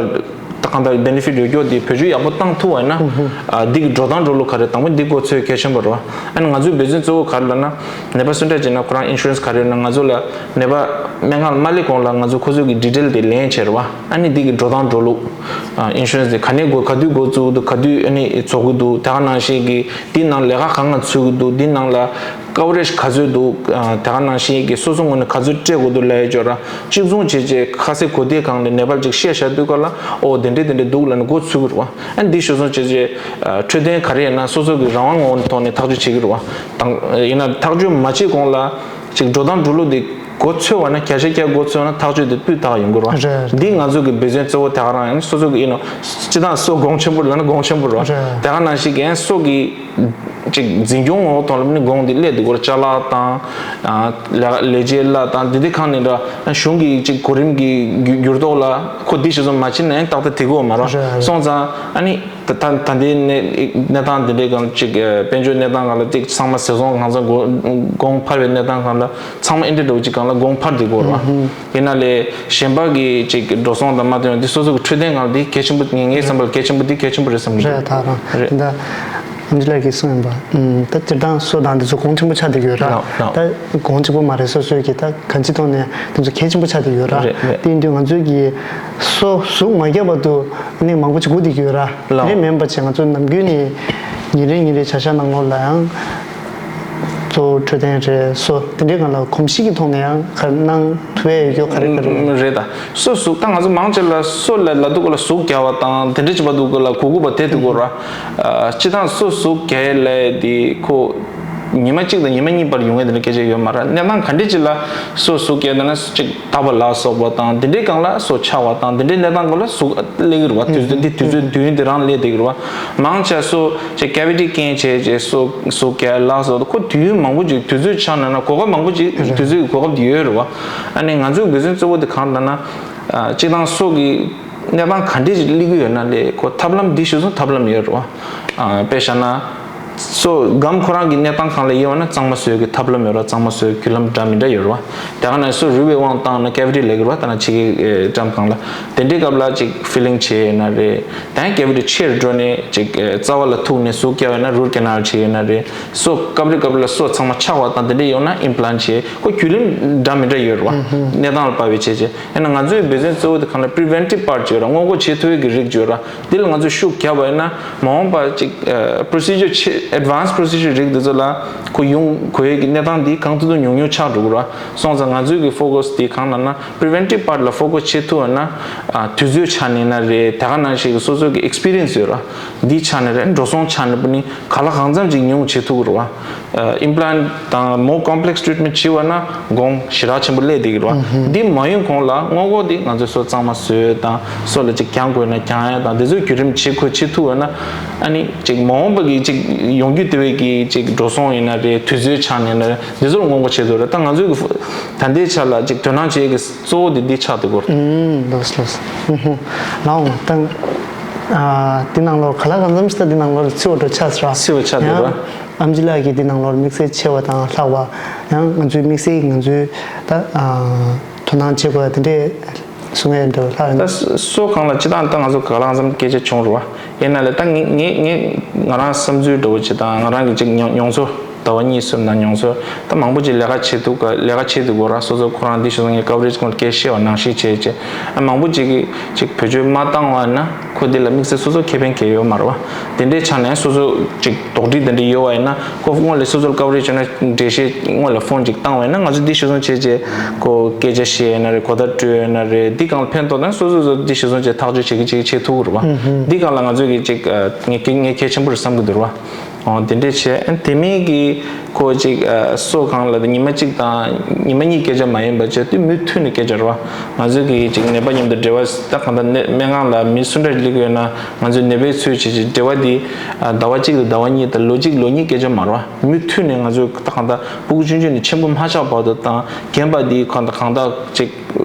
ད་གང་ལྟར་བེ་ནེ་ཕིཊ་ཡོད་རྒྱུ་དེ་བེད་སྤྱོད་ཡག་པོ་བཏང་ཐུབ་པ་ཡིན་ན། ཨ་འདི་གི་འགྲོ་སྟངས་འགྲོ་ལུགས་ག་རེ་དང་པོ་འདི་འགོ་ཚུགས་གལ་ཆེན་པོ་རེད་བ། ཨ་ནི་ང་ཚོའི་འབད་བརྩོན་གཙོ་བོ་ག་རེ་ལབ་ན་ནད་པ་གསོ་ནད་ཅིག་ན་ཁོ་རང་ཨིན་ཤུ་རན་སི་ག་རེ་ཡོད་ན་ང་ཚོ་ལ་ནད་པ་སྨན་ཁང་ལ་མ་སླེབས་གོང་ལ་ང་ཚོ་ཁོ་ཚོ་གི་ཌི་ཊེལ་དེ་ལེན་བྱས་རེད་བ། ཨ་ནི་འདི་གི་འགྲོ་སྟངས་འགྲོ་ལུགས་ཨ་ཨིན་ཤུ་རན་སི་དེ་ག་ནས་འགོ་ག་དུས་འགོ་བཙུགས་འདུག་ག་དུས་ཨ་ནི་རྫོགས་ཀྱི་འདུག་དེ་ག་ནང་བཞིན་གྱི་འདི་ནང་ལས་ཀ་གང་ག་ཚུད་ཀྱི་འདུག་འདི་ནང་ལ་ཀ་བ་རེཇ་ག་ཚོད་འདུག་ཨ་དེ་ག་ནང་བཞིན་གྱི་སོ་སོ་ངོས་ནས་ག་ཚོད་སྤྲད་དགོས་འདུག་ལབ་ཡ་ཅིག་ཡོད་ར། གཅིག་མཚུངས་བྱས་རྗེས་ཁ་གསལ་གོ་བདེ་སྒང་ལ་ནད་པར་ཅིག་བཤད་བཞག་དུས་སྐབས་ལ་ཨོ་དེ་འདྲས་དེ་འདྲས་འདུག་ལབ་ནས་འགོ་ཚུགས་ཀྱི་རེད་བ། ཨ་ནི་འདི་ཞུ་སོང་བྱས་རྗེས་ཨ་འཕྲོད་བསྟེན་ག་རེ་ཡིན་ན་སོ་སོ་གི་རང་དབང་ངོས་ནས་ཐོག་ནས་ཐག་གཅོད་བྱེད་ཀྱི་རེད་བ། དང་ཡིན་ན་ཐག་གཅོད་མ་བྱེད་གོང་ལ་ཅིག་འགྲོ་སྟངས་འགྲོ་ལུགས་དེ་འགོ་ཚུགས་པ་ན་བརྒྱ་ཆ་བརྒྱ་འགོ་ཚུགས་ན་ཐག་གཅོད་དེ་སྤུས་དག་ཡོང་གི་རེད་བ། རེད་རེད། འདི་ང་ཚོ་གི་འབད་བརྩོན་གཙོ་བོ་དེ་ག་རང་ཡིན། སོ་སོ་གི་ཡིན་ནོ་སྤྱི་བཏང་སོ་གོང་ཆེན་པོ་ལབ་ན་གོང་ཆེན་པོ་རེད་བ། རེད། དེ་ག་ནང་བཞིན་གྱི་སོ་གི་ཅིག་འཛིན་སྐྱོང་ངོ་བོ་ཐོག་ལ་ནི་གོང་དེ་སླེབས་འདུག་གོ་ཅ་ལག་དང་། ཨ་ལས་ལས་བྱེད་གླ་དང་དེ་དེ་གང་ནས་འདྲ་གཞུང་གི་ཅིག་གོ་རིམ་གྱི་འགྱུར་འགྱུར་ལྡོག་ལ་ཁོ་འདི་ཞིག་ཙམ་མ་ཕྱིན་ན་ཡང་ཏག་ཏག་དེ་གོ་མ་རེད། རེད་རེད། སོང་ཙང་ཨ་ནི་ ད་ད་ད་ལྟའི་གནས་གནས་སྟངས་འདི་འདྲའི་སྒང་ཅིག་ཨ་དཔལ་འབྱོར་གནས་སྟངས་སྒང་ལ་ཅིག་ཚང་མ་ཟད་སོང་། གང་ཚང་དགོས་དགོངས་འཕར་བའི་གནས་སྟངས་སྒང་ལ་ཚང་མ་ཨེ་འདྲ་འདྲ་བོ་ཅིག་སྒང་ལ་དགོངས་འཕར་བསྡད་ཀྱི་ཡོད་རེད་བ། ཡིན་ན་ལས་གཞན་པ་གི་ཅིག་འགྲོ་སོང་དང་མ་བཏོན་འདི་སོ་སོ་གི་འཕྲོད་བསྟེན་སྒང་ལ་འདི་གལ་ཆེན་པོ། ངས་ངའི་བསམ་པར་གལ་ཆེན་པོ་འདི་གལ་ཆེན་པོ་རེད་བསམ་གྱི་རེད། འདུག་ད་རང་རེད། འདི་འདྲ་ཨམ་ཆི་ལགས་ཀྱིས་གསུངས་ཡིན་པ། ད་སྤྱིར་བཏང་སོ་དང་འདི་ཚོ་གོང་ཆེན་པོ་ཆགས་བསྡད་ཡོད་ར། ལགས་ལགས། ད་གོང་གཅིག་པོ་མ་རེད། སོ་སོའི་གི་ད་གང་ཅིའི་ཐོག་ནས་དེ་ཚོ་གལ་ཆེན་པོ་ཆགས་བསྡད་ཡོད་ར། རེད་རེད། དེ་ཡིན་དུས་ང་ཚོའི་གི་སོ་གཟུགས་མ་བརྒྱབ་བར་དུ་ནི་མང་པོ་ཅིག་སྒུག་བསྡད་ཀྱི་ཡོད་ར། ལགས། དེ་མིན་པ་བྱས་ང་ཚོ་ནམ་རྒྱུན་ནས་ཉིན་རེ་ཉིན་རེའི་བྱ་གཞག་ནང་ལོགས་ལ་ཡང་གཙོ་བོ་འཕྲོད་བསྟེན་རེད། སོ་དེ་འདྲའི་སྒང་ལ་གོམས་གཤིས་ཀྱི་ཐོག་ནས་ཡང་ག་རེ་གནང་ཐུབ་ཡས་ཡོད་རྒྱུ་ག་རེ་ག་རེ་རེད། རེད་ད། སོ་གཟུགས་ད་ང་ཚོ་མང་ཆེ་ལ་སོ་ལ་ལ་དུག་ག་ལ་གཟུགས་བརྒྱབ་པ་དང་དེ་འདྲ་བྱེད་པ་དུག་ག་ལ་གུག་གུག་པ་དེ་དུག་གོ་ར། སྤྱིར་བཏང་སོ་གཟུགས་བརྒྱབ་ལས་དེ་ཁོ་ཉི་མ་གཅིག་དང་ཉི་མ་གཉིས་བར་ཡོང་ཡས་དེ་འདྲ་སྐད་ཆ་ཡོད་མ་ར། གནས་སྟངས་ག་འདྲ་ཅིག་ལ་སོ་གཟུགས་བརྒྱབ་ན་ན་ཅིག་ལྟ་བ་ལ་སོགས་པ་དང་དེ་འདྲའི་སྒང་ལ་སོ་ཆག་པ་དང་དེ་འདྲའི་གནས་སྟངས་ག་ལ་གཟུགས་སླེབས་ཀྱི་རེད་བ། དུས་ཚོད་འདི་དུས་ཚོད་དུས་ཡུན་འདི་རང་སླེབས་བསྡད་ཀྱི་རེད་བ། མང་ཆེ་སོ་ཅིག་ཀེ་བི་ཊི་སྐྱོན་བྱས་བྱས་སོ་གཟུགས་བརྒྱབ་ལ་སོགས་ཁོ་དུས་ཡུན་མང་པོ་ཅིག་དུས་ཚོད་ཆག་ན་ན་གོ་སྐབས་མང་པོ་ཅིག་དུས་ཚོད་ཀྱི་གོ་སྐབས་དེ་ཡོད་རེད་བ། ཨ་ནི་ང་ཚོའི་དགོས་མཁོ་གཙོ་བོ་དེ་གང་ལྟར་ན། ཨ་སྤྱིར་བཏང་སོ་གི་གནས་སྟངས་ག་འདྲས་སླེབས་ཀྱི་ཡོད་ན་ལས་ཁོ་ཐབས་ལམ་འདི་ཞུ་སོང་ཐབས་ལམ་ཡོད་རེད་བ། ཨ་དཔེ་བཞག་ན། སོ་སྒམ་ཁོ་རང་གི་གནས་སྟངས་གང་ལ་ཡོད་ན་གཙང་མ་བཟོས་ཀྱི་ཐབས་ལམ་ཡོད་རེད་བ། གཙང་མ་བཟོས་བརྒྱུད་ལམ་འདྲ་མི་འདྲ་ཡོད་རེད་བ། དེ་ག་ན་སོ་རུལ་བའི་དབང་བཏང་ན་ཀེ་བི་ཊི་ལབ་ཀྱི་རེད་བ། ད་ན་ཕྱི་གི་ཨེ་འགྲམ་གང་ལ་དེ་འདྲའི་སྐབས་ལ་ཅིག་ཕི་ལིང་བྱས་ཡོད་ན་རེད། ད་ཀེ་བི་ཊི་ཆེར་འགྲོ་ནས་ཅིག་ཨེ་རྩ་བ་ལ་ཐུག་ནས་གཟུགས་བརྒྱབ་ཡོད་ན་རུཊ་ཀེ་ནལ་བྱས་ཡོད་ན་རེད། སོ་སྐབས་རེ་སྐབས་རེ་ལ་སོ་ཚང་མ་ཆག་པ་དང་དེ་འདྲ་ཡོང་ན་ཨིམ་པི་ལན་བྱས་ཁོ་བརྒྱུད་ལམ་འདྲ་མི་འདྲ་ཡོད་རེད་བ། གནས་སྟངས་ལ་དཔག་པའི་བྱས་བྱས། ཡིན་ན་ང་ཚོའི་འབད་བརྩོན་གཙོ་བོ་དེ་གང་ལ་པི་རི་ཝེན་ཊིབ་པར་ཅིག་ཡོད་ར། སྔོན་འགོག་བྱེད་ཐུབ་ཡས་ཀྱི་རིགས་ཅིག་ཡོད་ར། འདི་ལ་ང་ཚོས་ཤུགས་བརྒྱབ་པ་ཡིན་ན་མ་འོངས་པ་ཅིག་ཨ་པྲོ་སི་ཇར་ཆེ་ཨེཌ་ཝན་སི་པྲོ་སི་ཇར་རིགས་འདི་ཚོ་ལ་ཁོ་ཡོང་དགོས་ཡས་ཀྱི་གནས་སྟངས་འདི་གང་ཐུབ་ཐུབ་ཉུང་ཉུང་ཆགས་འགྲོ་གི་ར། སོང་ཙང་ང་ཚོའི་གི་ཕོ་ཀ་སི་འདི་གང་ལབ་ན་པི་རི་ཝེན་ཊིབ་པར་ལ་ཕོ་ཀ་སི་བྱེད་ཐུབ་པ་ན། ཨ་དུས་ཚོད་ཆ་ནས་ན་རེད། དེ་ག་ནང་བཞིན་གི་སོ་སོ་གི་ཨེག་སི་པི་རི་ཡན་སི་ཡོད་ར། འདི་ཆ་ནས་རེད། འགྲོ་སོང་ཆ་ནས་པ་ནི་ག་ལ་གང་འཚམ་ཅིག་ཉུང་བྱེད་ཐུབ་ཀྱི་རེད་བ། ཨིམ་པི་ལན་དང་མོ་ཀོམ་པི་ལེག་སི་ཊི་རིཊ་མེན་ཊི་བྱེད་པ་ན་གོང་ཞེ་དྲག་ཆེན་པོ་སླེབས་བསྡད་ཀྱི་རེད་བ། འདི་མ་ཡོང་གོང་ལ་སྔོན་འགོག་འདི་ང་ཚོས་སོ་གཙང་མ་བཟོས་དང་སོ་ལ་ཅིག་གྱང་དགོས་ན་གྱང་ཡ་དང་འདི་ཚོ་བརྒྱུད་རིམ་བྱེད་དགོས་བྱེད་ཐུབ་པ་ན། ཨ་ནི་ཅིག་མ་འོངས་པ་གི་ཅིག་ཡོང་རྒྱུ་དེ་བས་ཀྱི་ཅིག་འགྲོ་སོང་ཡིན་ན་རེད། དུས་ཚོད་ཆ་ནས་ན་རེད། འདི་ཚོར་སྔོན་འགོག་བྱེད་ཐུབ་རེད། ད་ང་ཚོའི་གི་ད་ལྟའི་ཆ་ལ་ཅིག་དོ་སྣང་བྱེད་ཀྱི་གཙོ་བོ་དེ་འདི་ཆགས་འདུག་གོ། ཨུམ། ལགས་སོ་ལགས་སོ། ཨུ་ཧུ། ལགས་འོང་། ད་ཨ་འདི་ནང་ལོགས་ག་ལ་གང་འཚམ་ཞིག་ད་འདི་ནང་ལོགས་ལ་འཚིར་བ་འགྲོ་ཆགས་སོང་ར། འཚིར་བ་ཆགས་འདུག་ར། ཡང་ཨམ་ཆི་ལགས་ཀྱིས་འདི་ནང་ལོགས་དམིགས་བསལ་ཆེ་བ་དང་ལྷག་པ། ཡང་ང་ཚོའི་དམིགས་བསལ་ང་ཚོའི་ད་ཨ་དོ་སྣང་བྱེད་དགོས་ཡ་དེ་འདྲས་གསུང་ཡ་འདྲ་བ་ལྷག་ཡོད་ན། ད་སོ་གང་ལ་སྤྱིར་བཏང་ད་ང་ཚོ་ག་ལ་གང་འཚམ་སྐད་ཆ་བྱུང་རུང་བ། ཡིན་ན་ལས་ད་ངས་ངས་ངས་ང་རང་བསམ་ཚུལ་འདྲ་བོ་ཅིག་དང་ང་རང་གི་ཅིག་མྱོང་མྱོང་ཚོར་ཟླ་བ་གཉིས་གསུམ་དང་མྱོང་ཚོར་ད་མང་པོ་ཅིག་ལས་ཀ་བྱེད་ཐུབ་ག་ལས་ཀ་བྱེད་ཐུབ་དགོས་ར། སོ་སོ་ཁོ་རང་འདི་ཞུ་སོང་ངས་ཀ་བ་རེ་ཇི་སྐོར་སྐད་བཤད་པ་ནང་བཞིན་བྱས་བྱས། ཨ་མང་པོ་ཅིག་གིས་ཅིག་བེད་སྤྱོད་མ་བཏང་བ་ན་ཁོ་འདི་ལ་དམིགས་བསལ་སོ་སོ་ཁེ་ཕན་གང་ཡང་ཡོད་མ་རེད་བ། དེ་འདྲའི་ཆ་ནས་སོ་སོ་ཅིག་དོགས་འདྲི་དེ་འདྲ་ཡོད་བ་ཡིན་ན་ཁོ་སྔོན་ལ་སོ་སོར་ཀ་བ་རེ་ཇི་བྱས་ན་འགྲེལ་བཤད་སྔོན་ལ་ཕོན་ཅིག་བཏང་བ་ཡིན་ན་ང་ཚོ་འདི་ཞུ་སོང་བྱས་བྱས་ཁོ་སྐད་ཆ་བཤད་ཡིན་ན་རེད། གོ་བརྡ་སྤྲོད་ཡིན་ན་རེད། འདི་གང་ལ་ཕན་ཐོགས་ན་སོ་སོ་སོ་འདི་ཞུ་སོང་བྱས་ཐག་གཅོད་བྱེད་ཀྱི་བྱེད་ཀྱི་བྱེད་ཐུབ་ཀྱི་རེད་བ། འདི་གང་ལ་ང་ཚོས་ཀྱི་ཅིག་ངས་གལ་ངས་གལ་ཆེན་པོ་རེད་བསམ་གྱི་འདུག་རེད་བ། འོ་དེ་འདྲས་བྱས། དེ་མིན་གྱི་ཁོ་ཅིག་ཨ་སོ་གང་ལ་ཉི་མ་གཅིག་དང་ཉི་མ་གཉིས་སྐད་ཆ་མ་ཡིན་པ་བྱས་དུས་མུ་མཐུད་ནས་སྐད་ཆ་རེད་བ། ང་ཚོ་གི་ཅིག་ནད་པ་མཉམ་དུ་འབྲེལ་བ་ད་གང་ལྟར་ནད་སྨན་ཁང་ལ་མི་སུ་འདྲ་སླེབས་ཀྱི་ཡོད་ན་ང་ཚོས་ནད་པའི་ཚུལ་བྱེད་ཅིག་འབྲེལ་བ་འདི་ཨ་ཟླ་བ་གཅིག་ལ་ཟླ་བ་གཉིས་དང་ལོ་གཅིག་ལོ་གཉིས་སྐད་ཆ་མ་རེད་བ། མུ་མཐུད་ནས་ང་ཚོས་ད་གང་ལྟར་སྤུ་གུ་ཆུང་ཆུང་ནས་ཆེན་པོ་མ་ཆགས་བར་དུ་དང་རྒན་པ་འདི་གང་ལྟར་གང་ལྟར་ཅིག་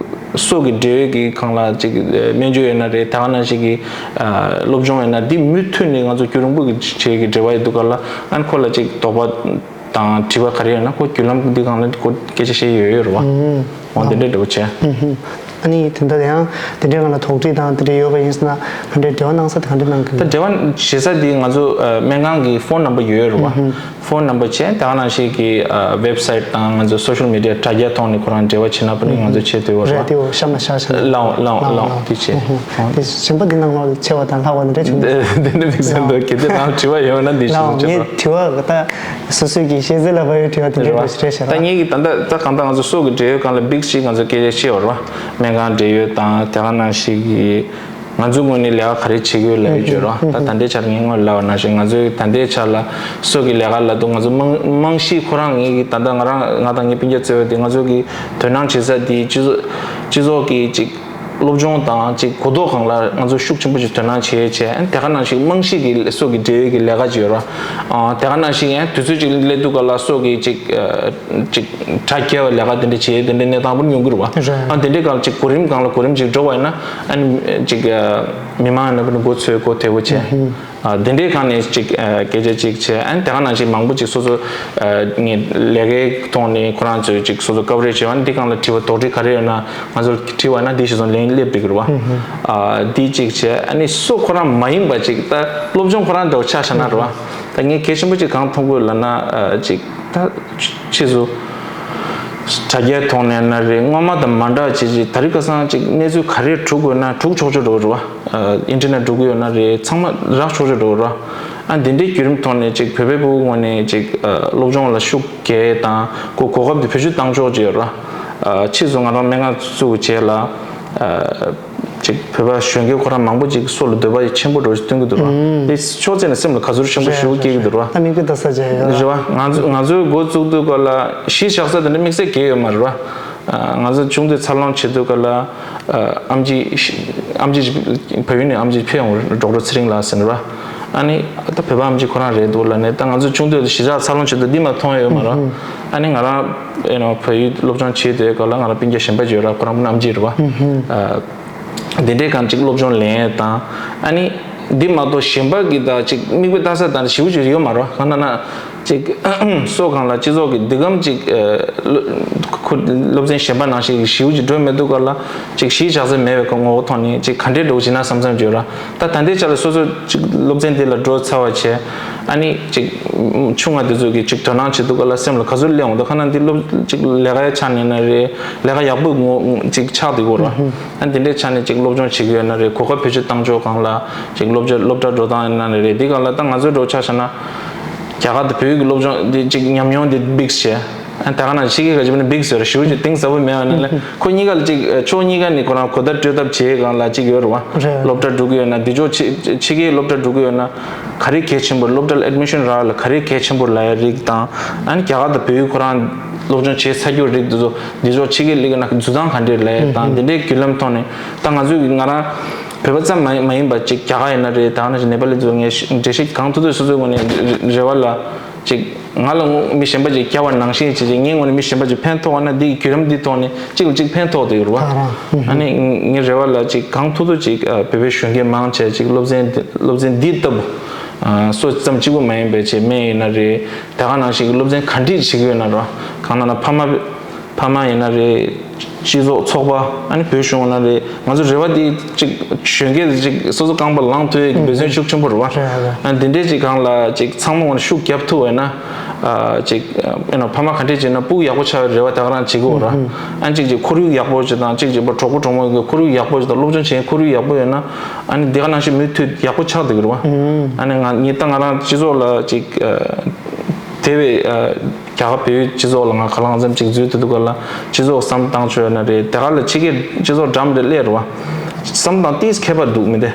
སོ་གི་འབྲེལ་ཡོད་ཀྱི་སྒང་ལ་ཅིག་སྨན་བཅོས་ཡོད་ན་རེད། ད་ག་ནང་བཞིན་གྱི་ཨ་སློབ་སྦྱོང་ཡོད་ན་འདི་མུ་མཐུད་ནས་ང་ཚོ་རྒྱུན་རིང་པོ་གི་བྱེད་ཀྱི་འབྲེལ་བ་ཡོད་འདུག་ག་ལ། ཨ་ནི་ཁོ་ལ་ཅིག་དོགས་པ་དང་དྲི་བ་ག་རེ་ཡོད་ན་ཁོ་བརྒྱུད་ལམ་འདི་སྒང་ལ་ཁོ་སྐད་ཆ་བཤད་ཡོད་ཡོད་རེད་བ། ཨུམ། འོ་དེ་འདྲའི་འདྲ་བོ་བྱས། ཨུམ་ཧུམ། ཨ་ནི་དེ་འདྲ་ཡང་དེ་འདྲའི་སྒང་ལ་དོགས་འདྲི་དང་དེ་འདྲ་ཡོད་པ་ཡིན་ཟེར་ན་ག་འདྲའི་འབྲེལ་བ་གནང་ས་དེ་ག་འདྲ་གནང་གི་ད་འབྲེལ་བ་བྱེད་ས་འདི་ང་ཚོ་ཨ་སྨན་ཁང་གི་ཕོན་ནམ་བར་ཡོད་ཡོད་རེད་བ། ཨུམ་ཧུམ། ཕོན་ནམ་བར་བྱས་ད་ག་ནང་བཞིན་གྱི་ཨ་ཝེབ་སའིཊ་དང་ང་ཚོ་སོ་ཤལ་མི་ཌི་ཡ་དྲ་རྒྱ་ཐོག་ནས་ཁོ་རང་འབྲེལ་བ་བྱེད་ན་པ་ནི་ང་ཚོ་བྱེད་ཐུབ་ཡོད་རེད་བ། རེད་དེ་འོ་ཤ་མ་ཤ་ཤ་ལའོ་ལའོ་ལའོ་ལའོ་དེ་བྱས། ཨུ་ཧུ། དེ་གཞན་པ་འདི་ནང་ལོགས་ལ་ཆེ་བ་དང་ལྷག་པ་འདི་འདྲ་བྱུང་། དེ་འདྲ་དམིགས་བསལ་འདུག་གལ་ཏེ་རང་དྲི་བ་ཡོད་ན་འདི་ལའོ་ཞིག་ངས་བྱེད་དྲི་བ་ད་སོ་སོའི་གི་ཤེས་ཚད་ལ་བབ་པའི་དྲི་བ་དེ་འདྲ་རེད་བ། འདྲ་ཞིག་རེད་ཤག་ད་ངས་གི་ད་ལྟ་ད་གང་ལྟར་ང་ཚོ་སོ་གི་འབྲེལ་ཡོད་སྒང་ལ་བིག་ཞིག་ང་ཚོ་སྐད་ཆ་བཤད་ཡོད་རེད་བ། སྨན་ཁང་འབྲེལ་ཡོད་དང་དེ་ག་ནང་བཞིན་གི་ང་ཚོའི་ངོས་ནས་ལས་ཀ་ག་རེ་བྱེད་ཀྱི་ཡོད་ལབ་ཡོད་བརྗོད་རོགས། ད་ད་ལྟའི་ཆར་ངས་སྔོན་ལབ་པ་ནང་བཞིན་ང་ཚོའི་ད་ལྟའི་ཆར་ལ་སོ་གི་ལས་ཀ་ལབ་དུས་ང་ཚོ་རྨང་རྨང་གཞི་ཁོ་རང་ངེད་ཀྱི་ད་ལྟ་ང་རང་ང་དང་ངའི་སྤུན་ཀྱག་བརྩེ་བ་དེ་ང་ཚོ་གི་དོ་སྣང་བྱེད་ས་དེ་སྤྱི་ཚོགས་སྤྱི་ཚོགས་ཀྱི་ཅིག་ སློབ་སྦྱོང་དང་ཅིག་གོ་རྟོགས་སྒང་ལ་ང་ཚོ་ཤུགས་ཆེན་པོ་ཅིག་དོ་སྣང་བྱེད་བྱས། ཨ་ནི་དེ་ག་ནང་བཞིན་རྨང་གཞི་གི་སོགས་ཀྱི་འབྲེལ་ཡོད་ཀྱི་ལས་ཀ་ཅིག་ཡོད་ར། ཨ་དེ་ག་ནང་བཞིན་ཡང་དུས་ཚོད་ཅིག་སླེབས་དུས་ག་ལ་སོགས་ཀྱི་ཅིག་ཨ་ཅིག་དྲ་རྒྱའི་ལས་ཀ་དེ་འདྲ་བྱེད་དེ་འདྲ་གནས་སྟངས་པོ་ཡོང་གི་རེད་བ། རེད། ཨ་དེ་འདྲའི་སྒང་ལ་ཅིག་གོ་རིམ་སྒང་ལ་གོ་རིམ་ཅིག་འགྲོ་བ་ཡིན་ན། ཨ་ནི་ཅིག་ཨ་མི་མང་ཡིན་ན་མགོ་ཚོས་གོ་བདེ་པོ་བྱས། ཨ་འདི་འདྲའི་སྒང་ནས་ཅིག་ཨ་སྐད་ཆ་ཅིག་བྱས། ཨ་ནི་དེ་ག་ནང་བཞིན་མང་པོ་ཅིག་སོ་སོ་ཨ་ངས་ལས་ཀའི་ཐོག་ནས་ཁོ་རང་ཚོས་ཅིག་སོ་སོ་ཀ་བ་རེ་བྱས་པ་ནི། འདི་སྒང་ལ་དྲི་བ་དོགས་འདྲི་ག་རེ་ཡོད་ན་ང་ཚོར་དྲི་བ་ན་འདི་གཞི་བཟུང་ལན་སླེབས་འགྲོ་གི་རེད་བ། ཨ་འདི་ཅིག་བྱས། ཨ་ནི་སོ་ཁོ་རང་མ་ཡིན་པ་ཅིག་ད་སློབ་སྦྱོང་ཁོ་རང་འདྲ་བོ་ཆ་བཞག་ན་རེད་བ། ད་ངས་གལ་ཆེན་པོ་ཅིག་གང་མཐོང་དགོས་ལབ་ན། ཨ་ཅིག་ད་ཕྱིས་སུ་དྲ་རྒྱའི་ཐོག་ནས་ན་རེད། སྔོན་མ་དང་མ་འདྲ་བ་ཅིག་ཅིག་ད་རེས་ཁ་སང་ཅིག་གནས་ཚུལ་ག་རེ་སྒྲུག་དགོས་ན་སྒྲུག་ཆོག་ཆོག་འགྲོ་གི་རེད་བ། ཨ་ཨིན་ཊར་ནེཊ་འགྲོ་གི་ཡོད་ན་རེད། ཚང་མ་རག་ཆོག་ཆོག་འགྲོ་གི་རེད། ཨ་འདི་འདྲའི་བརྒྱུད་རིམ་ཐོག་ནས་ཅིག་བོད་པའི་ཕྲུ་གུ་ངོས་ནས་ཅིག་ཨ་སློབ་སྦྱོང་ལ་ཤུགས་རྒྱག་དང་གོ་གོ་སྐབས་དེ་བེད་སྤྱོད་བཏང་ཆོག་ཅིག་ཡོད་ར། ཨ་ཕྱིས་སུ་ང་རང་སྨན་ཁང་བཙུགས་བྱས་ལ། ཨ་ཅིག་བོད་པ་གཞོན་སྐྱེས་ཁོ་རང་མང་པོ་ཅིག་སོ་ལ་འདོད་པ་ཆེན་པོ་འདྲ་བོ་ཞིག་སྟོན་གྱི་འདུག་ར། དེ་ཕྱོགས་གཅིག་ནས་སེམས་ལ་དགའ་ཚོར་ཆེན་པོ་ཞེ་པོ་སྐྱེ་གི་འདུག་ར། ད་མིག་དཔེ་ལྟ་ས་བྱས་ཡོད་ར། རེད་བ། ང་ཚོ་ང་ཚོའི་འགོ་བཙུགས་དུས་སྐབས་ལ་གཞིས་ཆགས་ས་དེ་འདྲ་དམིགས་བསལ་གང་ཡང་ཡོད་མ་རེད་བ། ང་ཚོ་ཆུང་དུས་འཚར་ལོངས་བྱེད་དུས་སྐབས་ལ། ཨམ་ཆི་ཨམ་ཆི་བལ་ཡུལ་ནས་ཨམ་ཆི་ཕེབས་ཡོང་རེད། ཌོག་ཊར་ཚེ་རིང་ལགས་ཟེར་ནས་ར། ཨ་ནི་ད་བོད་པ་ཨམ་ཆི་ཁོ་རང་རེད་འདུག་ལབ་ནས། ད་ང་ཚོ་ཆུང་དུས་གཞིས་ཆགས་འཚར་ལོངས་བྱེད་དུས་འདི་མ་མཐོང་ཡོད་མ་རེད། ཨ་ནི་ང་རང་ཨེ་ནོ་བལ་ཡུལ་སློབ་སྦྱོང་བྱེད་དུས་སྐབས་ལ་ང་རང་སྤུན་ཀྱག་གཞན་པ་ཅིག་ཡོད་ར། ཁོ་རང་ཨམ་ཆི་རེད་བ། དེ་འདྲའི་སྒང་ཅིག་སློབ་སྦྱོང་ལེན་དང་། ཨ་ནི་འདི་མ་གཏོགས་གཞན་པ་གི་ད་ཅིག་མིག་དཔེ་ལྟ་ས་དང་ཞེ་པོ་ཅིག་ཡོད་མ་རེད། གང་ལྟར་ན་ཅིག་སོ་སྒང་ལ་སྤྱི་ཚོགས་ཀྱི་འདི་གམ་ཅིག་ཁུ་སློབ་ཚན་གཞན་པ་ནང་བཞིན་ཞེ་པོ་ཅིག་འགྲོ་མི་འདུག་ག་ལ། ཅིག་གཞིས་ཆགས་ས་མེད་པའི་ངོ་བོ་ཐོག་ནས་ཅིག་ག་འདྲའི་འགྲོ་གི་ན་བསམ་བསམ་བརྗོད་ར། ད་ད་ལྟའི་ཆ་ལ་སོ་སོ་ཅིག་སློབ་ཚན་འདི་ལ་འགྲོ་ཚར་བ་བྱས། ཨ་ནི་ཅིག་ཆུང་བ་འདི་ཚོ་གི་ཅིག་དོ་སྣང་བྱེད་དུས་སྐབས་ལ་སེམས་ལ་ག་ཚོད་སླེབས་འོང་། ད་ཁ་ན་འདི་སློབ་ཅིག་ལས་ཀ་ཡ་ཆགས་ནས་ན་རེད། ལས་ཀ་ཡག་པོ་ངོ་ཅིག་ཆགས་འདུག་གོ་ར། ཨ་འདི་འདྲའི་ཆ་ནས་ཅིག་སློབ་སྦྱོང་བྱེད་ཀྱི་ཡོད་ན་རེད། གོ་སྐབས་བེད་སྤྱོད་བཏང་ཕྱོགས་སྒང་ལ་ཅིག་སློབ་སྦྱོང་སློབ་གྲྭ་འགྲོ་སྟངས་ཡིན་ན་རེད། འདི་སྒང་ལ་ད་ང་ཚོའི་འགྲོ་ཆ་བཞག་ན་རྒྱ་གར་དང་བོད་ཡིག་གི་སློབ་སྦྱོང་འདི་ཅིག་ཉམས་མྱོང་འདི་འབིགས་བྱས། ཨ་ད་ག་ན་ཕྱི་རྒྱལ་ག་ཅིག་ནི་འབིགས་ཟེར་ཞེ་པོ་ཅིག་གཏིང་ཟབ་པོ་མེད་པ་ནི་ལས། ཁོ་གཉིས་ཀ་ལ་ཅིག་ཕྱོགས་གཉིས་ཀ་ནས་ཁོ་རང་གོ་བརྡ་སྤྲོད་ཐབས་བྱེད་སྒང་ལ་ཅིག་ཡོད་རེད་བ། རེད། སློབ་གྲྭ་འགྲོ་གི་ཡོད་ན་འདི་ཕྱོགས་ཕྱི་ཕྱི་རྒྱལ་སློབ་གྲྭ་འགྲོ་གི་ཡོད་ན་ག་རེ་གལ་ཆེན་པོ། སློབ་གྲྭ་ལ་ཨེཌ་མི་ཤན་རག་ལ་ག་རེ་གལ་ཆེན་པོ་ལབ་ཡ་རིགས་དང་། ཨ་ནི་རྒྱ་གར་དང་བོད་ཡིག་ཁོ་རང་སློབ་སྦྱོང་བྱེད་ཚར་རྒྱུ་རིགས་འདི་ཚོ་འདི་ཕྱོགས་ཕྱི་རྒྱལ་སླེབས་ན་འཛུལ་སྟངས་ག་འདྲས་ལབ་ཡ་དང་། འདི་འདྲའི་བརྒྱུད་ལམ་ཐོག་ནས་ད་ང་ཚོས་ང་རང་བོད་པ་ཙམ་མ་མ་ཡིན་པ་ཅིག་རྒྱ་གར་ཡིན་ན་རེད། ད་ག་ནང་བཞིན་ནེ་པ་ལི་ཚོ་ངས་འགྲེལ་བཤད་གང་ཐུབ་ཐུབ་སོ་སོའི་ངོས་ནས་རེ་བ་ལ་ཅིག་ང་ལ་མི་གཞན་པ་ཅིག་བསྐྱལ་བ་ནང་བཞིན་བྱས་ཅིག་ངའི་ངོས་ནས་མི་གཞན་པ་ཅིག་ཕན་ཐོགས་པ་ན་འདི་བརྒྱུད་རིམ་འདི་ཐོག་ནས་གཅིག་ལ་གཅིག་ཕན་ཐོགས་བསྡད་ཡོད་རེད་བ། ཨ་ནི་ངའི་རེ་བ་ལ་ཅིག་གང་ཐུབ་ཐུབ་ཅིག་བོད་པའི་གཞོན་སྐྱེས་མང་ཆེ་ཅིག་སློབ་ཚན་འདི་སློབ་ཚན་འདི་ལྟ་བུ་སོ་ཙམ་གཅིག་པུ་མ་ཡིན་པའི་ཅིག་སྨན་ཡིན་ན་རེད། དེ་ག་ནང་བཞིན་གྱི་སློབ་ཚན་ག་འདྲས་བྱེད་ཀྱི་ཡོད་ན་རེད་བ། གང་ལྟར་ན་ཕ་མ་ཕ་མ་ཡིན་ན་རེད། སྤྱི་ཚོགས་ཚོགས་པ། ཨ་ནི་བོད་གཞུང་ཡིན་ན་རེད། ང་ཚོ་རེ་བ་འདི་ཅིག་གཞོན་སྐྱེས་འདི་ཅིག་སོ་སོ་རྐང་པ་ལངས་ཐུབ་ཡས་ཀྱི་འབད་བརྩོན་ཤུགས་ཆེན་པོ་རེད་བ། རེད་རེད། ཨ་འདི་འདྲས་ཅིག་སྒང་ལ་ཅིག་ཚང་མ་ངོ་ནས་ཤུགས་རྒྱབ་ཐུབ་པ་ཡིན་ན། ཨ་ཅིག་ཨེ་ནོ་ཕ་མ་ག་འདྲས་བྱས་ན་སྤུ་གུ་ཡག་པོ་ཆགས་པའི་རེ་བ་ད་ག་རང་བྱེད་ཀྱི་ཡོད་ར། ཨ་ཅིག་ཅིག་ཁོར་ཡུག་ཡག་པོ་ཅིག་དང་། ཅིག་ཅིག་པ་གྲོགས་པོ་གྲོགས་མོ་གི་ཁོར་ཡུག་ཡག་པོ་ཅིག་དང་། སློབ་སྦྱོང་བྱེད་ཡས་ཁོར་ཡུག་ཡག་པོ་ཡོད་ན། ཨ་ནི་འདི་ག་ནང་བཞིན་མུ་མཐུད་ཡག་པོ་ཆགས་བསྡད་ཀྱི་རེད་བ། ཨ་ནི་ང་ངས་ད་ང་རང་སྤྱི་ཚོགས་ལ་ཅིག་ཨ་དེ་བས་ཨ་རྒྱ་གར་བོད་ཡུལ་སྤྱི་ཚོགས་ལ་ང་ག་ལ་ཙམ་ཅིག་འཛུལ་དུས་སྐབས་ལ་སྤྱི་ཚོགས་བསམ་བཏང་ཆོག་ཡོད་ན་རེད། དེ་ག་ལ་ཕྱི་རྒྱལ་སྤྱི་ཚོགས་འགྲམ་རེ་སླེབས་རེད་བ། བསམ་བཏང་ཏིས་ཁྱད་པར་འདུག་མི་དེ།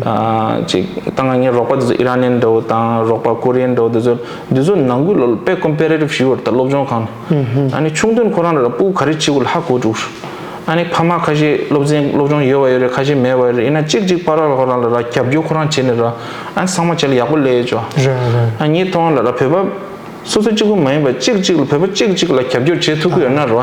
ཨ་ཅིག་ད་ང་ངའི་རོགས་པ་དེ་ཚོ་ཨི་རན་ནི་འདྲ་བོ་དང་། རོགས་པ་ཀོ་རི་ཡན་འདྲ་བོ་དེ་ཚོ་འདི་ཚོ་ནང་ཁུལ་ལ་དཔེ་ཀོམ་པེ་རེ་ཊིབ་ཞིག་ཡོད་རེད། ད་སློབ་སྦྱོང་སྒང་ལ། ཨ་ནི་ཆུང་དུས་ཁོ་རང་ལ་སྤུ་གུ་ག་རེ་བྱེད་དགོས་ལ་ཧ་གོ་འགྲོ། ཨ་ནི་ཕ་མ་ཁ་ཤས་སློབ་ཚན་སློབ་སྦྱོང་ཡོད་པ་ཡོད་རེད། ཁ་ཤས་མེད་པ་ཡོད་རེད། ཡིན་ན་གཅིག་གཅིག་བར་ལ་ཁོ་རང་ལ་ར་རྒྱབ་སྐྱོར་ཁོ་རང་བྱས་ནས་ར། ཨ་ནི་ཚང་མ་བྱས་ལ་ཡག་པོ་སླེབས་ཡོད་ཅོ། རེད་རེད། ཨ་ངའི་མཐོང་ལ་ར་བོད་པ་སོ་སོ་གཅིག་པུ་མ་ཡིན་པ་གཅིག་གཅིག་ལ་བོད་པ་གཅིག་གཅིག་ལ་རྒྱབ་སྐྱོར་བྱེད་ཐུབ་ཀྱི་ཡོད་ན་ར།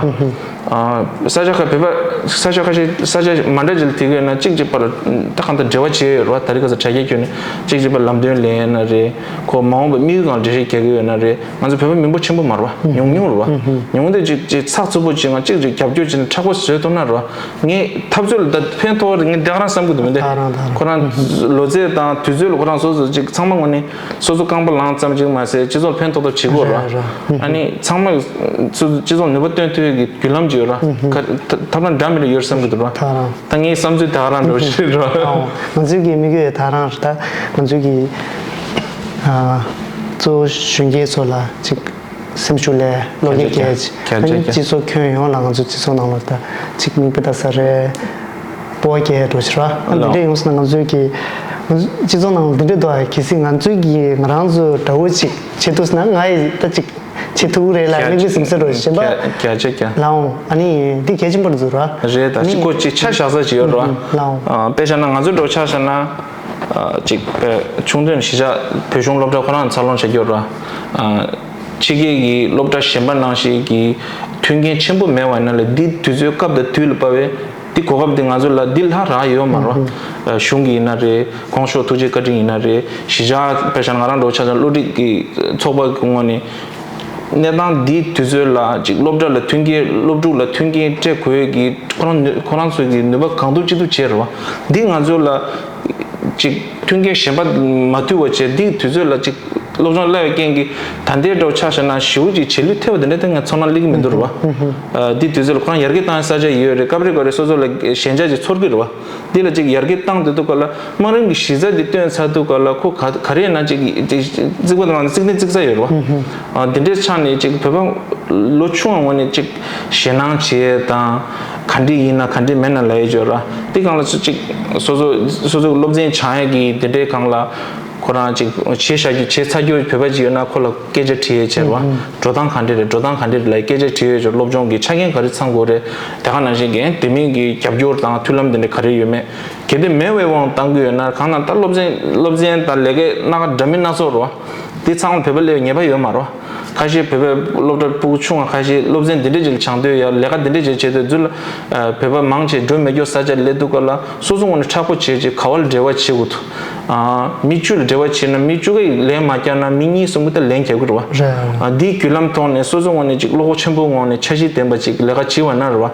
ཨ་ས་ཆ་ཁ་བོད་པ་ས་ཆ་ཁ་ཤས་ས་ཆ་མ་འདྲ་ཅིག་ལ་དེ་གི་ཡོད་ན་གཅིག་གཅིག་བར་ད་གང་ལྟར་འབྲེལ་བ་བྱས་ཡོད་ར། ད་རེས་ཁ་སང་དྲ་རྒྱ་བརྒྱུད་ནས་གཅིག་གཅིག་བར་ལམ་སྟོན་ལེན་ཡོད་ན་རེད། ཁོ་མ་འོངས་པ་དམིགས་ཡུལ་སྒང་འགྲེལ་བཤད་རྒྱག་གི་ཡོད་ན་རེད། ང་ཚོ་བོད་པ་མི་འབོར་ཆེན་པོ་མ་རེད་བ། ཉུང་ཉུང་རེད་བ། ཉུང་དེ་ཅིག་ཅིག་ཚགས་ཚུད་པོ་ཅིག་ང་གཅིག་ཅིག་རྒྱབ་སྐྱོར་བྱས་ནས་མཁྲེགས་པོ་བཟོས་ཐུབ་ན་རེད་བ། ངས་འཐབ་རྩོད་ལ་ད་ཕན་ཐོགས་རེད། ངས་འདི་ག་རང་བསམ་གི་འདུག་མི་འདི། ད་རང་ད་རང་ཁོ་རང་ལོ་ཚད་དང་དུས་ཚོད་ལ་ཁོ་རང་སོ་སོ་ཅིག་ཚང་མ་ངོས་ནས་སོ་སོ་རྐང་པ་ལངས་ཙམ་ཅིག་མ་ཟད་སྤྱི་ཚོགས་ལ་ཕན་ཐོགས་ཐབས་བྱེད་དགོས་རེད་བ། རེད་རེད། ཨ་ནི་ཚང་མ་སོ་སོ་སྤྱི་ཚོགས་ནུས་པ་བཏོན་ཐུབ་ཡས་ཀྱི་བརྒྱུད་ལམ་ཅིག་ཡོད་ར། ཁ་ཐ་ཐབས་ལམ་འདྲ་མི་འདྲ་ཡོད་བསམ་གི་འདུག་ར། ད་རང་ད་ངའི་བསམ་ཚུལ་ད་ག་རང་འདྲ་བོ་ཞིག་རེད་ར། ཨོ། ང་ཚོའི་གི་དམིགས་ཡུལ་ད་རང་རེད། ད་ང་ཚོའི་གི་ཨ་གཙོ་བོ་གཞོན་སྐྱེས་ཚོ་ལ་ཅིག་སེམས་ཤུགས་ལས་བློ་སྐྱེད་རྒྱས། ཨ་ནི་སྤྱི་ཚོགས་ཁྱོན་ཡོངས་ལ་ང་ཚོ་སྤྱི་ཚོགས་ནང་ལ་ད་ཅིག་མིག་དཔེ་ལྟ་ས་རེད། སྤོབས་པ་སྐྱེ་འགྲོ་ཕྱིར་བ། ཨ་འདི་འདྲས་ཡོང་སོང་ན་ང་ཚོའི་གི་ང་ཚོ་སྤྱི་ཚོགས་ནང་ལ་འདི་འདྲས་འདུག་ཨ། གལ་སྲིད་ང་ཚོའི་གི་ང་རང་ཚོ་འདྲ་བོ་ཅིག་བྱེད་ཐུབ་སོང་ན་ང་ཡི་ད་ཅིག་ བྱེད་ཐུབ་ཀྱི་རེད་ལ། དམིགས་བསལ་སེམས་གསོ་རོགས་གཞན་པ། བརྒྱ་ཆ་བརྒྱ། ལའོ། ཨ་ནི་འདི་གལ་ཆེན་པོ་རེད་འདུག་ར། རེད་ད། ཅིག་ཁོ་ཅིག་ཆ་བཞག་ས་ཅིག་ཡོད་ར། ལའོ། ཨ། དཔེ་བཞག་ན་ང་ཚོའི་འགྲོ་ཆ་བཞག་ན། ཨ། ཅིག་དཔེ་ཆུང་དུས་ནས་གཞིས་ཆགས་བོད་གཞུང་སློབ་གྲྭ་ཁོ་རང་འཚར་ལོངས་བྱ་རྒྱུ་ར། ཨ། ཕྱི་རྒྱལ་གྱི་སློབ་གྲྭ་གཞན་པ་ནང་བཞིན་གྱི་མཐུན་རྐྱེན་ཆེན་པོ་མེད་པ་ཡིན་ན་ལས། འདི་དུས་ཚོད་སྐབས་དང་དུས་ལ་བབས་པའི་འདི་གོ་སྐབས་འདི་ང་ཚོ་ལ་འདི་ལྷག་རག་ཡོད་མ་རེད། ཨ། གཞུང་གི་ཡིན་ན་རེད། གོང་ཞུས་ཐུགས་རྗེ་བཀའ་དྲིན་ཡིན་ན་རེད། གཞིས་ཆགས་དཔེ་བཞག་ན་ང་རང་འགྲོ་ཆ་བཞག་ན་སློབ་ཁྲིད་ཀྱི་ཚོགས་པ་གི་ངོས་ནས། གནས་སྟངས་འདིའི་དུས་ཚོད་ལ་ཅིག་སློབ་གྲྭ་ལ་མཐུན་རྐྱེན། སློབ་ཕྲུག་ལ་མཐུན་རྐྱེན་སྤྲད་དགོས་ཀྱི་ཁོ་རང་ནུས། ཁོ་རང་ཚོ་གི་ནུས་པ་གང་ཐུབ་ཅི་ཐུབ་བྱས་རེད་བ། འདི་ང་ཚོ་ལ་ཅིག་མཐུན་རྐྱེན་གཞན་པ་མ་ཐུབ་པ་བྱས། འདིའི་དུས་ཚོད་ལ་ཅིག་སློབ་སྦྱོང་སླ་བའི་རྐྱེན་གྱིས་ད་ལྟའི་འདྲ་བོ་ཆ་བཞག་ན་ཞེ་པོ་ཅིག་བྱེད་ལུགས་ཐེབས་པ་དེ་འདྲ་དེ་ང་ཚོར་སྣང་སླེབས་ཀྱི་མི་འདུག་རེད་བ། ཨ། འདིའི་དུས་ཚོད་ལ་ཁོ་རང་ཡར་རྒྱས་བཏང་ཡ་ས་ཆ་ཡོད་རེད། སྐབས་རེ་སྐབས་རེ་སོ་སོ་ལ་ཞན་ཆ་ཅིག་ཚོར་གྱི་རེད་བ། འདི་ལ་ཅིག་ཡར་རྒྱས་བཏང་སྡོད་དུས་སྐབས་ལ། དམའ་རིམ་གྱི་གཞི་རྩ་འདི་བཏོན་ཚར་དུས་སྐབས་ལ་ཁོ་ག་ག་རེ་ཡིན་ན་ཅིག་ཅིག་རྩིག་པ་དང་རྩིག་རྟེན་བརྩིགས་ས་ཡོད་རེད་བ། ཨ། འདི་འདྲའི་ཆ་ནས་ཅིག་བོད་པ་ལོ་ཆུང་བའི་ངོས་ནས་ཅིག་ཞེད་སྣང་བྱེད་དང་། ག་འདྲ་ཡིན་ན་ག་འདྲ་མེད་ན་ལབ་ཡས་ཡོད་ར། འདི་སྒང་ལ་ཅིག་སོ་སོ་སོ་སོའི་སློབ་ཚན་སྦྱང་ཡས་ཀྱི་འདི་འདྲའི་སྒང་ལ། ཁོ་རང་ཅིག་བྱས་བཞག་རྒྱུ། བྱས་ཚར་རྒྱུ་བོད་པ་ཅིག་ཡོད་ན་ཁོ་ལ་སྐད་ཆ་དྲི་ཡས་བྱས་རེད་བ། འགྲོ་སྟངས་ག་འདྲ་རེད། འགྲོ་སྟངས་ག་འདྲ་རེད་ལབ་སྐད་ཆ་དྲི་ཡས་ཡོད། སློབ་སྦྱོང་གི་ཆ་རྐྱེན་ག་རེ་ཚང་དགོས་རེད། དེ་ག་ནང་བཞིན་གྱི་དེ་མིན་གྱི་རྒྱབ་སྐྱོར་དང་མཐུན་ལམ་དེ་འདྲ་ག་རེ་ཡོད་མེད། གལ་ཏེ་མེད་པའི་དབང་བཏང་གི་ཡོད་ན། གང་ལྟར་ད་སློབ་ཚན་སློབ་ཚན་དང་ལས་ཀའི་སྣ་ཁ་འདྲ་མིན་སྣ་ཚོགས་རེད་བ། དེ་ཚང་མ་བོད་པ་སླེབས་ངེས་པ་ཡོད་མ་རེད་བ། ཁ་ཤས་བོད་པའི་སློབ་གྲྭ་ཕྲུ་གུ་ཆུང་བ་ཁ་ཤས་སློབ་ཚན་འདི་འདྲ་ཅིག་ལ་སྦྱང་འདོད་ཡ། ལས་ཀ་འདི་འདྲ་ཅིག་བྱེད་འདོད་ཚུལ་ལ། ཨ། བོད་པ་མང་ཆེ་འགྲོ་མེད་སྐྱོ་ས་ཆ་སླེབས་དུས་སྐབས་ལ་སོ་སོ་ངོས་ནས་མཁྲེགས་པོ་བྱེད་ཅིག་ག་བ་ལ་འབྲེལ་བ་བྱེད་དགོས་འདུག་ཨ། མི་བཅུ་ལ་འབྲེལ་བ་བྱེད་ན་མི་བཅུ་གིས་ལན་མ་བརྒྱབ་ན་མི་གཉིས་གསུམ་གྱིས་ད་ལན་རྒྱག་གི་རེད་བ། རེད། ཨ། འདིའི་བརྒྱུད་ལམ་ཐོག་ནས་སོ་སོ་ངོས་ནས་ཅིག་བློ་ཁོག་ཆེན་པོའི་ངང་ནས་འཆར་གཞི་ལྡན་པ་ཅིག་ལས་ཀ་བྱེད་པ་ན་རེད་བ།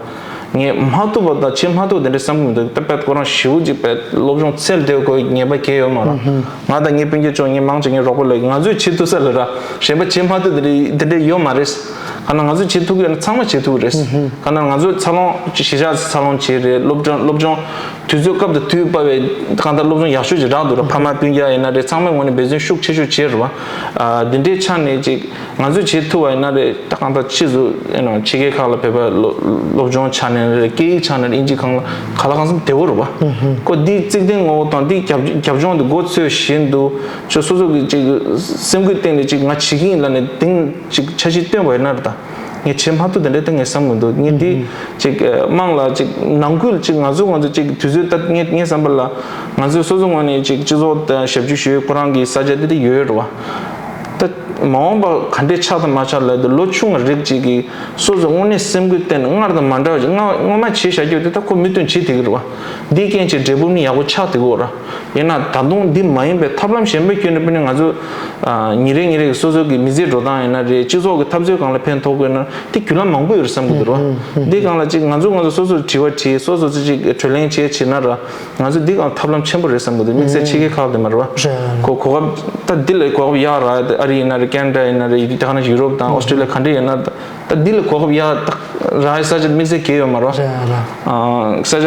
ངས་མ་ཐུབ་པ་དང་བྱེད་མ་ཐུབ་དེ་འདྲ་བསམ་གྱི་མི་འདུག་ད་དཔེ་ཁོ་རང་ཞེ་པོ་ཅིག་དཔེ་སློབ་སྦྱོང་ཚད་ལྡན་དགོས་ངེས་པ་གང་ཡང་ཡོད་མ་རེད། ང་དང་ངའི་སྤུན་ཀྱག་ཅོ་ངའི་མང་ཆེ་ངའི་རོགས་པ་ལ་ང་ཚོས་བྱེད་ཐུབ་ས་ལ་ར། གཞན་པ་བྱེད་མ་ཐུབ་དེ་འདྲ་དེ་འདྲ་ཡོད་མ་རེད། གང་ན་ང་ཚོས་བྱེད་ཐུབ་ཀྱི་ཡོད་ན་ཚང་མ་བྱེད་ཐུབ་ཀྱི་རེད། གང་ན་ང་ཚོ་འཚར་ལོངས་གཞིས་ཆགས་འཚར་ལོངས་བྱས་རེད། སློབ་སྦྱོང་སློབ་སྦྱོང་དུས་ཚོད་སྐབས་དང་དུས་བབས་པའི་གང་ལྟར་སློབ་སྦྱོང་ཡག་ཤོས་ཅིག་རག་འདུག་ར། ཕ་མ་སྤུན་ཀྱག་ཡིན་ན་རེད། ཚང་མའི་ངོས་ནས་འབད་བརྩོན་ཤུགས་ཆེ་ཤོས་བྱས་རེད་བ། ཨ། འདི་འདྲའི་ཆ་ནས་ཅིག་ང་ཚོས་བྱེད་ཐུབ་པ་ཡིན་ན་རེད། ད་གང་ལྟར་ཕྱིས་སུ་ཨེ་ནོ་ཕྱི་རྒྱལ་ཁག་ལ་བོད་པ་སློབ་སློབ་སྦྱོང་ཆ་ནས་རེད། སྐད་ཡིག་ཆ་ནས་རེད། དབྱིན་ཇི་སྒང་ལ་ག་ལ་གང་འཚམ་བདེ་བོ་རེད་བ། ཁོ་འདི་བརྩེ་གདིང་ངོ་བོ་དང་འདི་རྒྱབ་རྒྱབ་ལྗོངས་འདི་མགོ་ཚོས་བཞིན་དུ་ཁྱོད་སོ་སོ་གི་ཅིག་སེམས་ཁུར་བཏོན་ནས་ཅིག་ང་བྱེད་ཀྱི་ཡིན་ལབ་ནས་གདེང་ཅིག་འཆར་གཞི་བཏོན་པ་ཡིན་ན་རེད། ད་ངས་བྱེད་མ་ཐུབ་དེ་འདྲ་ད་ངས་བསམ་གྱི་མི་འདུག་ངས་འདི་ཅིག་དམངས་ལ་ཅིག་ནང་ཁུལ་ཅིག་ང་ཚོ་ང་ཚོ་ཅིག་དུས་ཚོད་ད་ངས་ངའི་བསམ་པ་ལ་ང་ཚོས་སོ་སོ་ངོས་ནས་ཅིག་སྤྱི་ཚོགས་དང་ཞབས་ཞུ་ཞུ་ཡས་ཁོ་རང་གི་ས་ཆ་དེ་དེ་ཡོད་རེད་བ། ད་མ་འོངས་པ་ག་འདྲས་ཆགས་དང་མ་ཆགས་ལབ་དུས་ལོ་ཆུང་བ་རིགས་ཅིག་གིས་སོ་སོ་དངོས་གནས་སེམས་ཁུར་བཏོན་ནས་སྔར་དང་མ་འདྲ་བ་ཅིག་སྔ་སྔོན་མ་བྱས་བཞག་རྒྱུ་དེ་ད་ཁོ་མུ་མཐུད་བྱེད་བསྡད་ཀྱི་རེད་བ། འདིའི་རྐྱེན་གྱིས་འབྲས་བུ་ནི་ཡག་པོ་ཆགས་བསྡད་ཀྱི་ཡོད་རེད། ཡིན་ན་ད་དུང་འདི་མ་ཡིན་པའི་ཐབས་ལམ་གཞན་པ་བརྒྱུད་ནས་དཔེར་ན་ང་ཚོ་ཨ་ཉིན་རེ་ཉིན་རེ་གི་སོ་སོ་གི་མི་ཚེའི་འགྲོ་སྟངས་ཡིན་ན་རེད། སྤྱི་ཚོགས་ཀྱི་འཐབ་རྩོད་སྒང་ལ་ཕན་ཐོགས་དགོས་ན་དེ་བརྒྱུད་ལམ་མང་པོ་ཡོད་རེད་བསམ་གྱི་འདུག་རེད་བ། འདི་སྒང་ལ་ཅིག་ང་ཚོ་ང་ཚོ་སོ་སོར་དྲི་བ་དྲིས། སོ་སོ་ཚོ་ཅིག་གྲོས་གླེང་བྱས་བྱས་ན་ར། ང་ཚོ་འདི་སྒང་ཐབས་ལམ་ཆེན་པོ་རེད་བསམ་གྱི་འདུག་དམིགས་བསལ་ཕྱི་རྒྱལ་ཁག་དེ་མ་རེད་བ། རེད། ཁོ་གོ་སྐབས་ད་འདི་ལ་གོ་སྐབས་ཡག་རག་ཨ་རི་ཡིན་ན་རེད། ཀེ་ན་ཌ་ཡིན་ན་རེད། ད་ག་ནང་བཞིན་ཡུ་རོབ་དང་ཨོ་སི་ཀྲི་ལི་ཡ་ག་འདྲ་ཡིན་ན་ད་ད་འདི་ལ་གོ་སྐབས་ཡག་ད་རག་ས་ཆ་དམིགས་བསལ་གང་ཡང་ཡོད་མ་རེད་བ། རེད་རེད། ཨ་ས་ཆ་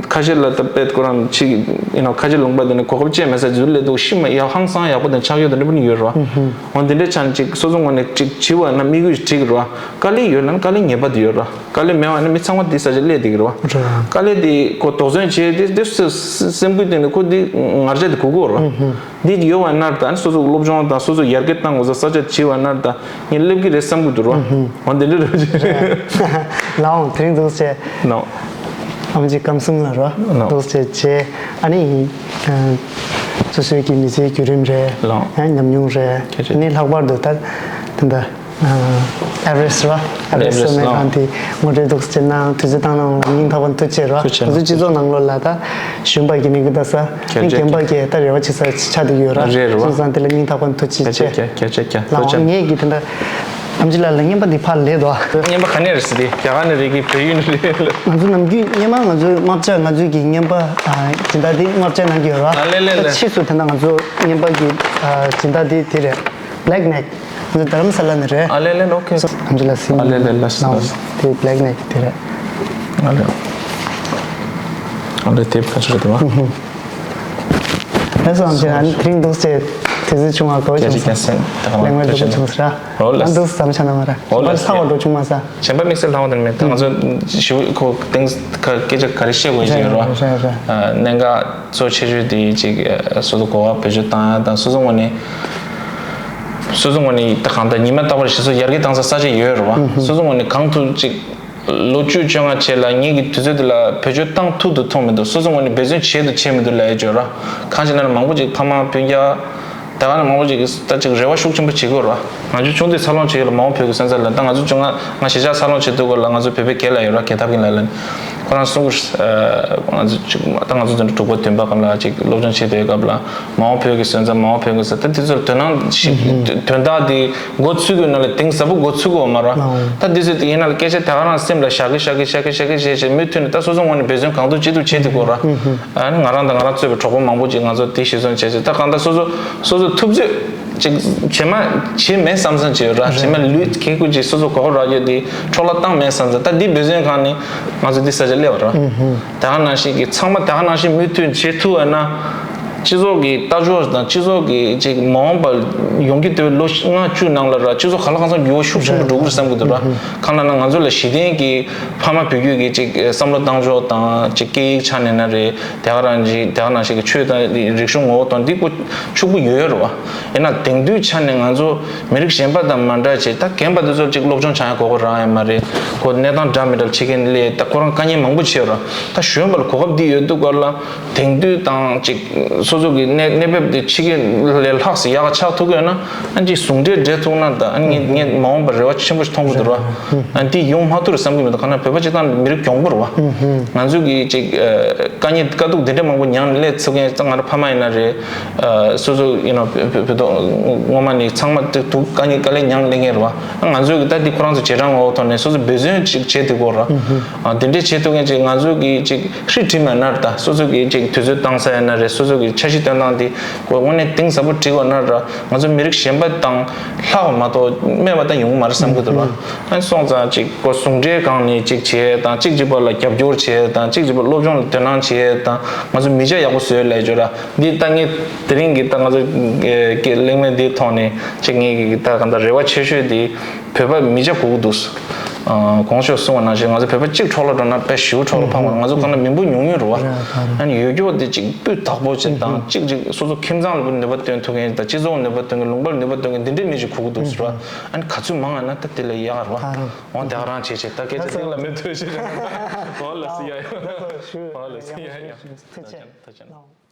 ཁ་ཤས་ལ་ད་དཔེ་ཁོ་རང་ཕྱི་ཡིན་ན་ཁ་ཆེ་ལུང་པ་དེ་ནས་གོ་སྐབས་ཅི་མེད་ས་ཅིག་སླེབས་འདུག་ཤི་མ་ཡག་ཧང་སང་ཡག་པོ་དང་ཆགས་ཡོད་དེ་འདྲ་པོ་ནི་ཡོད་རེད་བ། འོ་འདི་འདྲའི་ཆ་ནས་ཅིག་སོ་སོ་ངོས་ནས་ཅིག་བྱིས་པ་ན་དམིགས་ཡུལ་ཅིག་བསྒྲིགས་རེད་བ། དཀའ་ལས་ཡོད་ན་དཀའ་ལས་ངེས་པར་དུ་ཡོད་རེད། དཀའ་ལས་མེད་པ་ན་མི་ཚང་མ་འདི་ས་ཆ་སླེབས་བསྡད་ཀྱི་རེད་བ། རེད། དཀའ་ལས་དེ་ཁོ་དོགས་ཟོན་བྱས་ཏེ་དེ་སེམས་ཁུར་བཏོན་ནས་ཁོ་འདི་ངར་ཆ་དེ་གོ་གོ་རེད་བ། འདི་ཡོད་པ་ན་ད་སོ་སོ་སློབ་སྦྱོང་དང་སོ་སོ་ཡར་རྒྱས་གཏང་དགོས་ས་ས་ཆ་བྱིས་པ་ན་ད་ངས་སླེབས་ཀྱི་རེད་བསམ་གྱི་འདུག་རེད་བ། འོ་འདི་འདྲ་རེད། ལའོ་དེ་རིང་འདུག་སེ། ནོ། ཨམ་ཆི་ཀམ་སུང་ལ་རོ། ལོ། འདུག་སེ་བྱས། ཨ་ནི། ཨ། སོ་སོའི་གི་མི་ཚེའི་བརྒྱུད་རིམ་རེད། ལོ། ཨ། ཉམས་མྱོང་རེད། ཁྱེད་ཁྱེད། ཨ་ནི་ལྷག་པར་དུ་ད། ད་ལྟ། ཨ། ཨེ་ཝ་རེ་སི་རོ། ཨེ་ཝ་རེ་སི། ཨེ་ཝ་རེ་སི་སུ་མེད་ལོ། ཁང་དེ་ངོ་སྤྲོད་འདུག་སེ་གནང་དུས་ཚོད་བཏང་གནང་ལ་སྙིང་ཐག་པ་ནས་ཐུགས་རྗེ་ཆེ་རོ། ཐུགས་རྗེ་ཆེ། ང་ཚོའི་སྤྱི་ཚོགས་ནང་ལོགས་ལ་ད་གཞོན་པ་གི་མི་གི་ད་ས། ཨ་ནི་ཁྱེད་རྒན་པ་ཁྱེད། གི་ད་རེ་བ་བྱེད་ས་ཆགས་བསྡད་ཡོད་ར། རེད་རེད་བ། སོང་ཙང་དེ་ལ་སྙིང་ཐག་པ་ནས་ཐུགས་རྗེ་ཆེ། ཁྱེད་ཁྱེད་ཁྱེད་ཁྱེད། ལའོ་ཐུགས་རྗེ་ཆེ། ངས་གི་དེ་འདྲ། ཨམ་ཆི་ལགས་ལ་རྔན་པ་འདི་ཕར་ལས་དོ། རྔན་པ་ག་ནས་རེད་ཟེར་ཏེ་རྒྱ་གར་ནས་རེད་གི་བལ་ཡུལ་ནས་རེད། ང་ཚོ་ནམ་རྒྱུན་སྔོན་མ་ང་ཚོའི་རྔན་པ་ང་ཚོའི་གི་རྔན་པ་ཨ་སྦྱིན་བདག་འདི་རྔན་པ་གནང་གི་ཡོད་ར། ཨ་ལེ་ལེ་ལེ། ཕྱིས་སུ་ད་ལྟ་ང་ཚོ་རྔན་པ་གི་ཨ་སྦྱིན་བདག་འདི་དེ་རེད། བྷེ་ལེག་ནེག་ང་ཚོ་དྷ་རམ་ས་ལ་ནས་རེད། ཨ་ལེ་ལེ་ལེ། ཨོ་ཁེ། ཨམ་ཆི་ལགས་སེམས། ཨ་ལེ་ལེ་ལེ། ལའོ། དེ་བྷེ་ལེག་ནེག་དེ་རེད། ཨ་ལེ། ཨ་ལེ་དེབ་ཁ་ཤས་རེད་དེ་བ། ལགས་སོ། ཨམ་ཆི་ལགས་ནི་དེ་རིང་འདུག་སེ་དུས་ཚོད་བྱུང་བ་དགའ་བོ་བྱུང་སོང་། ལེགས་ལེགས་ལེགས། ལེགས་བྱུང་སོང་། ལེགས་བྱུང་སོང་། ཨོ་ལགས། ང་འདུག་སེ་ཟམ་ཆ་ན་མ་ར། ཨོ་ལགས། ལྷག་པ་འགྲོ་བྱུང་མ་ས། གཞན་པ་དམིགས་བསལ་ལྷག་པ་དེ་མེད། ད་ང་ཚོ་ཞིབ་ཁོ་ཏིང་ཁ་སྐད་ཆ་ག་རེ་བཤད་དགོས་ཀྱི་ཡོད་རེད་བ། རེད་རེད། ཨ་གནད་འགག་གཙོ་ཆེ་ཤོས་དེ་ཅིག་སོ་སོ་གོ་བ་བེད་སྤྱོད་བཏང་ཡ་དང་སོ་སོ་ངོས་ནས་ སོ་སོ་ངོས་ནས་ད་གང་ལྟར་ཉི་མ་རྟག་པར་ཞིག་སོ་ཡར་རྒྱས་བཏང་ས་ས་ཆ་ཡོད་རེད་བ། སོ་སོ་ངོས་ནས་གང་ཐུབ་ཅིག་ལོ་བཅུ་བཅོ་ལྔ་རྗེས་ལ་ངེད་ཀྱི་དུས་ཚོད་འདི་ལ་བེད་སྤྱོད་བཏང་ཐུབ་འདུག་ཐུབ་མི་འདུག་སོ་སོ་ངོས་ནས་འབད་བརྩོན་བྱས་འདུག་བྱས་མི་འདུག་ལབ་ཡ་བརྗོད་ར། གང་ཞིག་ན་མང་པོ་ཅིག་ཕ་མ་སྤུན་ཀྱག་ད་ག་ནང་མང་པོ་ཅིག་གིས་ད་ཅིག་རེ་བ་ཤུགས་ཆེན་པོ་བྱེད་དགོས་ར། ང་ཚོ་ཆུང་དུས་འཚར་ལོངས་བྱེད་ཡོད་ལ་མ་འོངས་བོད་ཀྱི་སོན་རྩ་ལ་ད་ང་ཚོ་ཆུང་ང་ང་གཞིས་ཆགས་འཚར་ལོངས་བྱེད་དུས་སྐོར་ལ་ང་ཚོ་བོད་པའི་སྐད་ལ་ཡོད་ར་སྐད་ཐབས་ཀྱི་ལ་ལ་ཁོ་རང་གསུང་གི་ང་ཚོ་ཅིག་ད་ང་ཚོ་འཛིན་གྲྭ་དྲུག་པ་བདུན་པ་སྐབས་ལ་ཅིག་སློབ་སྦྱོང་བྱེད་དུས་སྐབས་ལ་མ་འོངས་བོད་ཀྱི་སོན་རྩ་མ་འོངས་བོད་ཀྱི་སོན་ད་དེ་ཚོར་དོ་སྣང་ཞིག་དོན་དག་དེ་འགོ་ཚུགས་དགོས་ན་ལ་གཏིང་ཟབ་པོ་འགོ་ཚུགས་དགོས་མ་ར། ད་འདི་ཚོ་དེ་ཡིན་ན་ལ་སྐད་ཆ་ད་ག་རང་སེམས་ལ་བཞག་གི་བཞག་གི་བཞག་གི་བཞག་གི་བྱས་བྱས་མུ་མཐུད་ནས་ད་སོ་སོ་ངོས་ནས་འབད་བརྩོན་གང་ཐུབ་ཅི་ཐུབ་བྱེད་ཐུབ་དགོས་ར། ཨ་ནི་ང་རང་དང་ང་རང་གཙོས་པའི་གྲོགས་པོ་མང་པོ་ཅིག་ང་ཚོ་དེ་གཞི་བཟུང་བྱས་བྱས་ད་གང་ལྟར་སོ་སོ་སོ་སོ་ཐུབ་ཚོད་ཅིག་བྱེད་མ་བྱེད་མེད་བསམ་བསམ་བྱས་ཡོད་ར། བྱེད་མ་ལུས་ཁེ་ཁུ་ཅིག་སོ་སོ་གོ་སྐབས་རག་རྒྱུ་དེ་འཕྲོ་བརླག་བཏང་མེད་བསམ་བསམ་ད་འདི་འབད་བརྩོན་གང་ནི་ང་ཚོ་འདི་ས་ཆ་སླེབས་པ་ར། ད་ག་ནང་བཞིན་གྱི་ཚང་མ་ད་ག་ནང་བཞིན་མུ་མཐུད་བྱེད་ཐུབ་པ་ན། སྤྱི་ཚོགས་ཀྱི་ལྟ་ཕྱོགས་དང་སྤྱི་ཚོགས་ཀྱི་ཅིག་མ་འོངས་པར་ཡོང་གི་འདུག་ལོ་ལྔ་བཅུ་ནང་ལ་ར་སྤྱི་ཚོགས་ག་ལ་གང་འཚམ་འགྱུར་བ་ཤུགས་ཆེན་པོ་འགྲོ་གི་རེད་བསམ་གི་འདུག་ར། གང་ལ་ན་ང་ཚོ་ལ་གཞི་རྟེན་གྱི་ཕ་མ་བུ་རྒྱུད་ཀྱི་ཅིག་བསམ་བློ་བཏང་ཕྱོགས་དང་ཅིག་སྐད་ཡིག་ཆ་ནས་ན་རེད་དེ་ག་རང་ཅིག་དེ་ག་ནང་བཞིན་གྱི་ཆོས་དང་རིག་གཞུང་ངོ་བོ་དང་འདི་ཀོ་ཕྱུག་པོ་ཡོད་ཡོད་རེད་བ། ཡིན་ན་དེང་དུས་ཆ་ནས་ང་ཚོ་མི་རིགས་གཞན་པ་དང་མ་འདྲ་ཅིག་ད་རྒན་པ་དེ་ཚོར་ཅིག་སློབ་སྦྱོང་བྱ་ཡ་དགོས་ཀྱི་རང་ཡ་མ་རེད། ཁོ་གནས་སྟངས་འདྲ་མི་འདྲ་ཕྱི་རྒྱལ་སླེབས་ད་ཁོ་རང་དཀའ་ངལ་མང་པོ་ཆེ་ཡོད་ར། ད་གཞོན་པ་ལ་གོ་སྐབས་འདི་ཡོད་དུས་སྐོར་ལ། དེང་དུས་དང་ཅིག་སོ་སོ་གི་གནས་གནས་བབ་དེ་ཕྱི་རྒྱལ་ལས་ལྷག་ཙམ་ཡག་ག་ཆགས་ཐུབ་ཀྱི་ཡོད་ན་ཨ་ཅིག་ཟུང་འབྲེལ་འབྲེལ་ཐུབ་ན་ད་ཨ་ངས་ངས་མ་འོངས་པར་རེ་བ་ཆེན་པོ་ཞིག་མཐོང་གི་འདུག་ར། ཨ་འདི་ཡོང་མ་ཐུབ་རེད་བསམ་གྱི་མི་འདུག་གང་ན་བོད་པ་སྤྱི་བཏང་མི་རིགས་གྱོང་པོ་རེད་བ། ང་ཚོ་གི་ཅིག་དཀའ་ངལ་དཀའ་སྡུག་འདི་འདྲ་མང་པོ་མྱངས་ནས་སླེབས་ཚུགས་མཁན་ད་ང་རང་ཕ་མ་ཡིན་ན་རེད། སོ་སོ་ཡིན་ན་བོད་ཐོག་སྔོན་མ་ནས་ཚང་མ་དུ་དཀའ་ངལ་དཀའ་ལས་མྱངས་སླེབས་མཁན་རེད་བ། ང་ཚོས་གི་ད་འདི་ཁོ་རང་ཚོ་རྗེས་འབྲང་འོག་ཐོག་ནས་སོ་སོ་འབད་བརྩོན་ཅིག་བྱེད་ཐུབ་དགོས་ར། ཨ་དེ་འདྲས་བྱེད་ཐུབ་མཁན་ཅིག་ང་ཚོ་གི་ཅིག་ཧྲི་ཁྲི་མ་ན་ར་ད་སོ་སོ་གི་ཅིག་དུས་ཚོད་བཏང་ས་ཡིན་ན་རེད། སོ་སོ་གི་འཆར་གཞི་བཏོན་སྟངས་དེ་ཁོ་དངོས་གནས་གཏིང་ཟབ་པོ་བསྒྲིགས་པ་ན་ར་ང་ཚོ་མི་རིགས་གཞན་པ་དང་ལྷག་པ་མ་གཏོགས་དམན་པ་ད་ཡོང་གི་མ་རེད་བསམ་གི་འདུག་ར། ཨ་སོང་ཙང་ཅིག་ཁོ་ཟུང་འབྲེལ་སྒང་ནས་ཅིག་བྱས་དང་གཅིག་གཅིག་པ་ལ་རྒྱབ་སྐྱོར་བྱས་དང་གཅིག་གཅིག་པ་སློབ་སྦྱོང་ལ་དོ་སྣང་བྱས་དང་ང་ཚོ་མི་ཆ་ཡག་པོ་བཟོས་ལས་བརྗོད་ར། འདི་ད་ངས་དེ་རིང་གི་ད་ང་ཚོ་གི་གླེང་མོལ་འདིའི་ཐོག་ནས་ཅིག་ངས་གི་ད་ག་ད་རེ་བ་ཆེ་ཤོས་དེ་བོད་པ་མི་ཆ་དགོས་ཀྱི་འདུག་གོང་ཞུས་གསུངས་པ་ནང་བཞིན་ང་ཚོ་བོད་པ་གཅིག་འཕྲོ་བརླག་འགྲོ་ན་དཔེ་ཞེ་པོ་འཕྲོ་བརླག་འཕངས་པ་ང་ཚོ་གང་ལ་མི་འབོར་ཉུང་ཉུང་རེད་བ། ཨ་ནི་ཡོད་རྒྱུ་དེ་ཅིག་སྤུས་དག་པོ་ཅིག་དང་གཅིག་ཅིག་སོ་སོ་ཁྱིམ་ཚང་ལ་ནུས་པ་བཏོན་ཐུབ་མཁན་དང་སྤྱི་ཚོགས་ནུས་པ་བཏོན་མཁན་ལུང་པར་ནུས་པ་བཏོན་མཁན་འདི་འདྲའི་མི་ཞིག་དགོས་ཀྱི་འདུག་ཟེར་བ། ཨ་ནི་ག་ཚོད་མང་ང་ན་ད་དེ་ལས་ཡག་རེད་བ། འོང་དེ་ག་རང་བྱེད་བྱེད་ད་སྐད་ཆ་ཚིག་ལ་མི་ཐོས་ཤེས་བྱ་ན་འོང་ལ་སི་ཡ་ཡ་འོང་ལ་སི་ཡ་ཡ། ཐུགས་རྗེ་ཆེ། ཐུགས་རྗེ་ཆེ།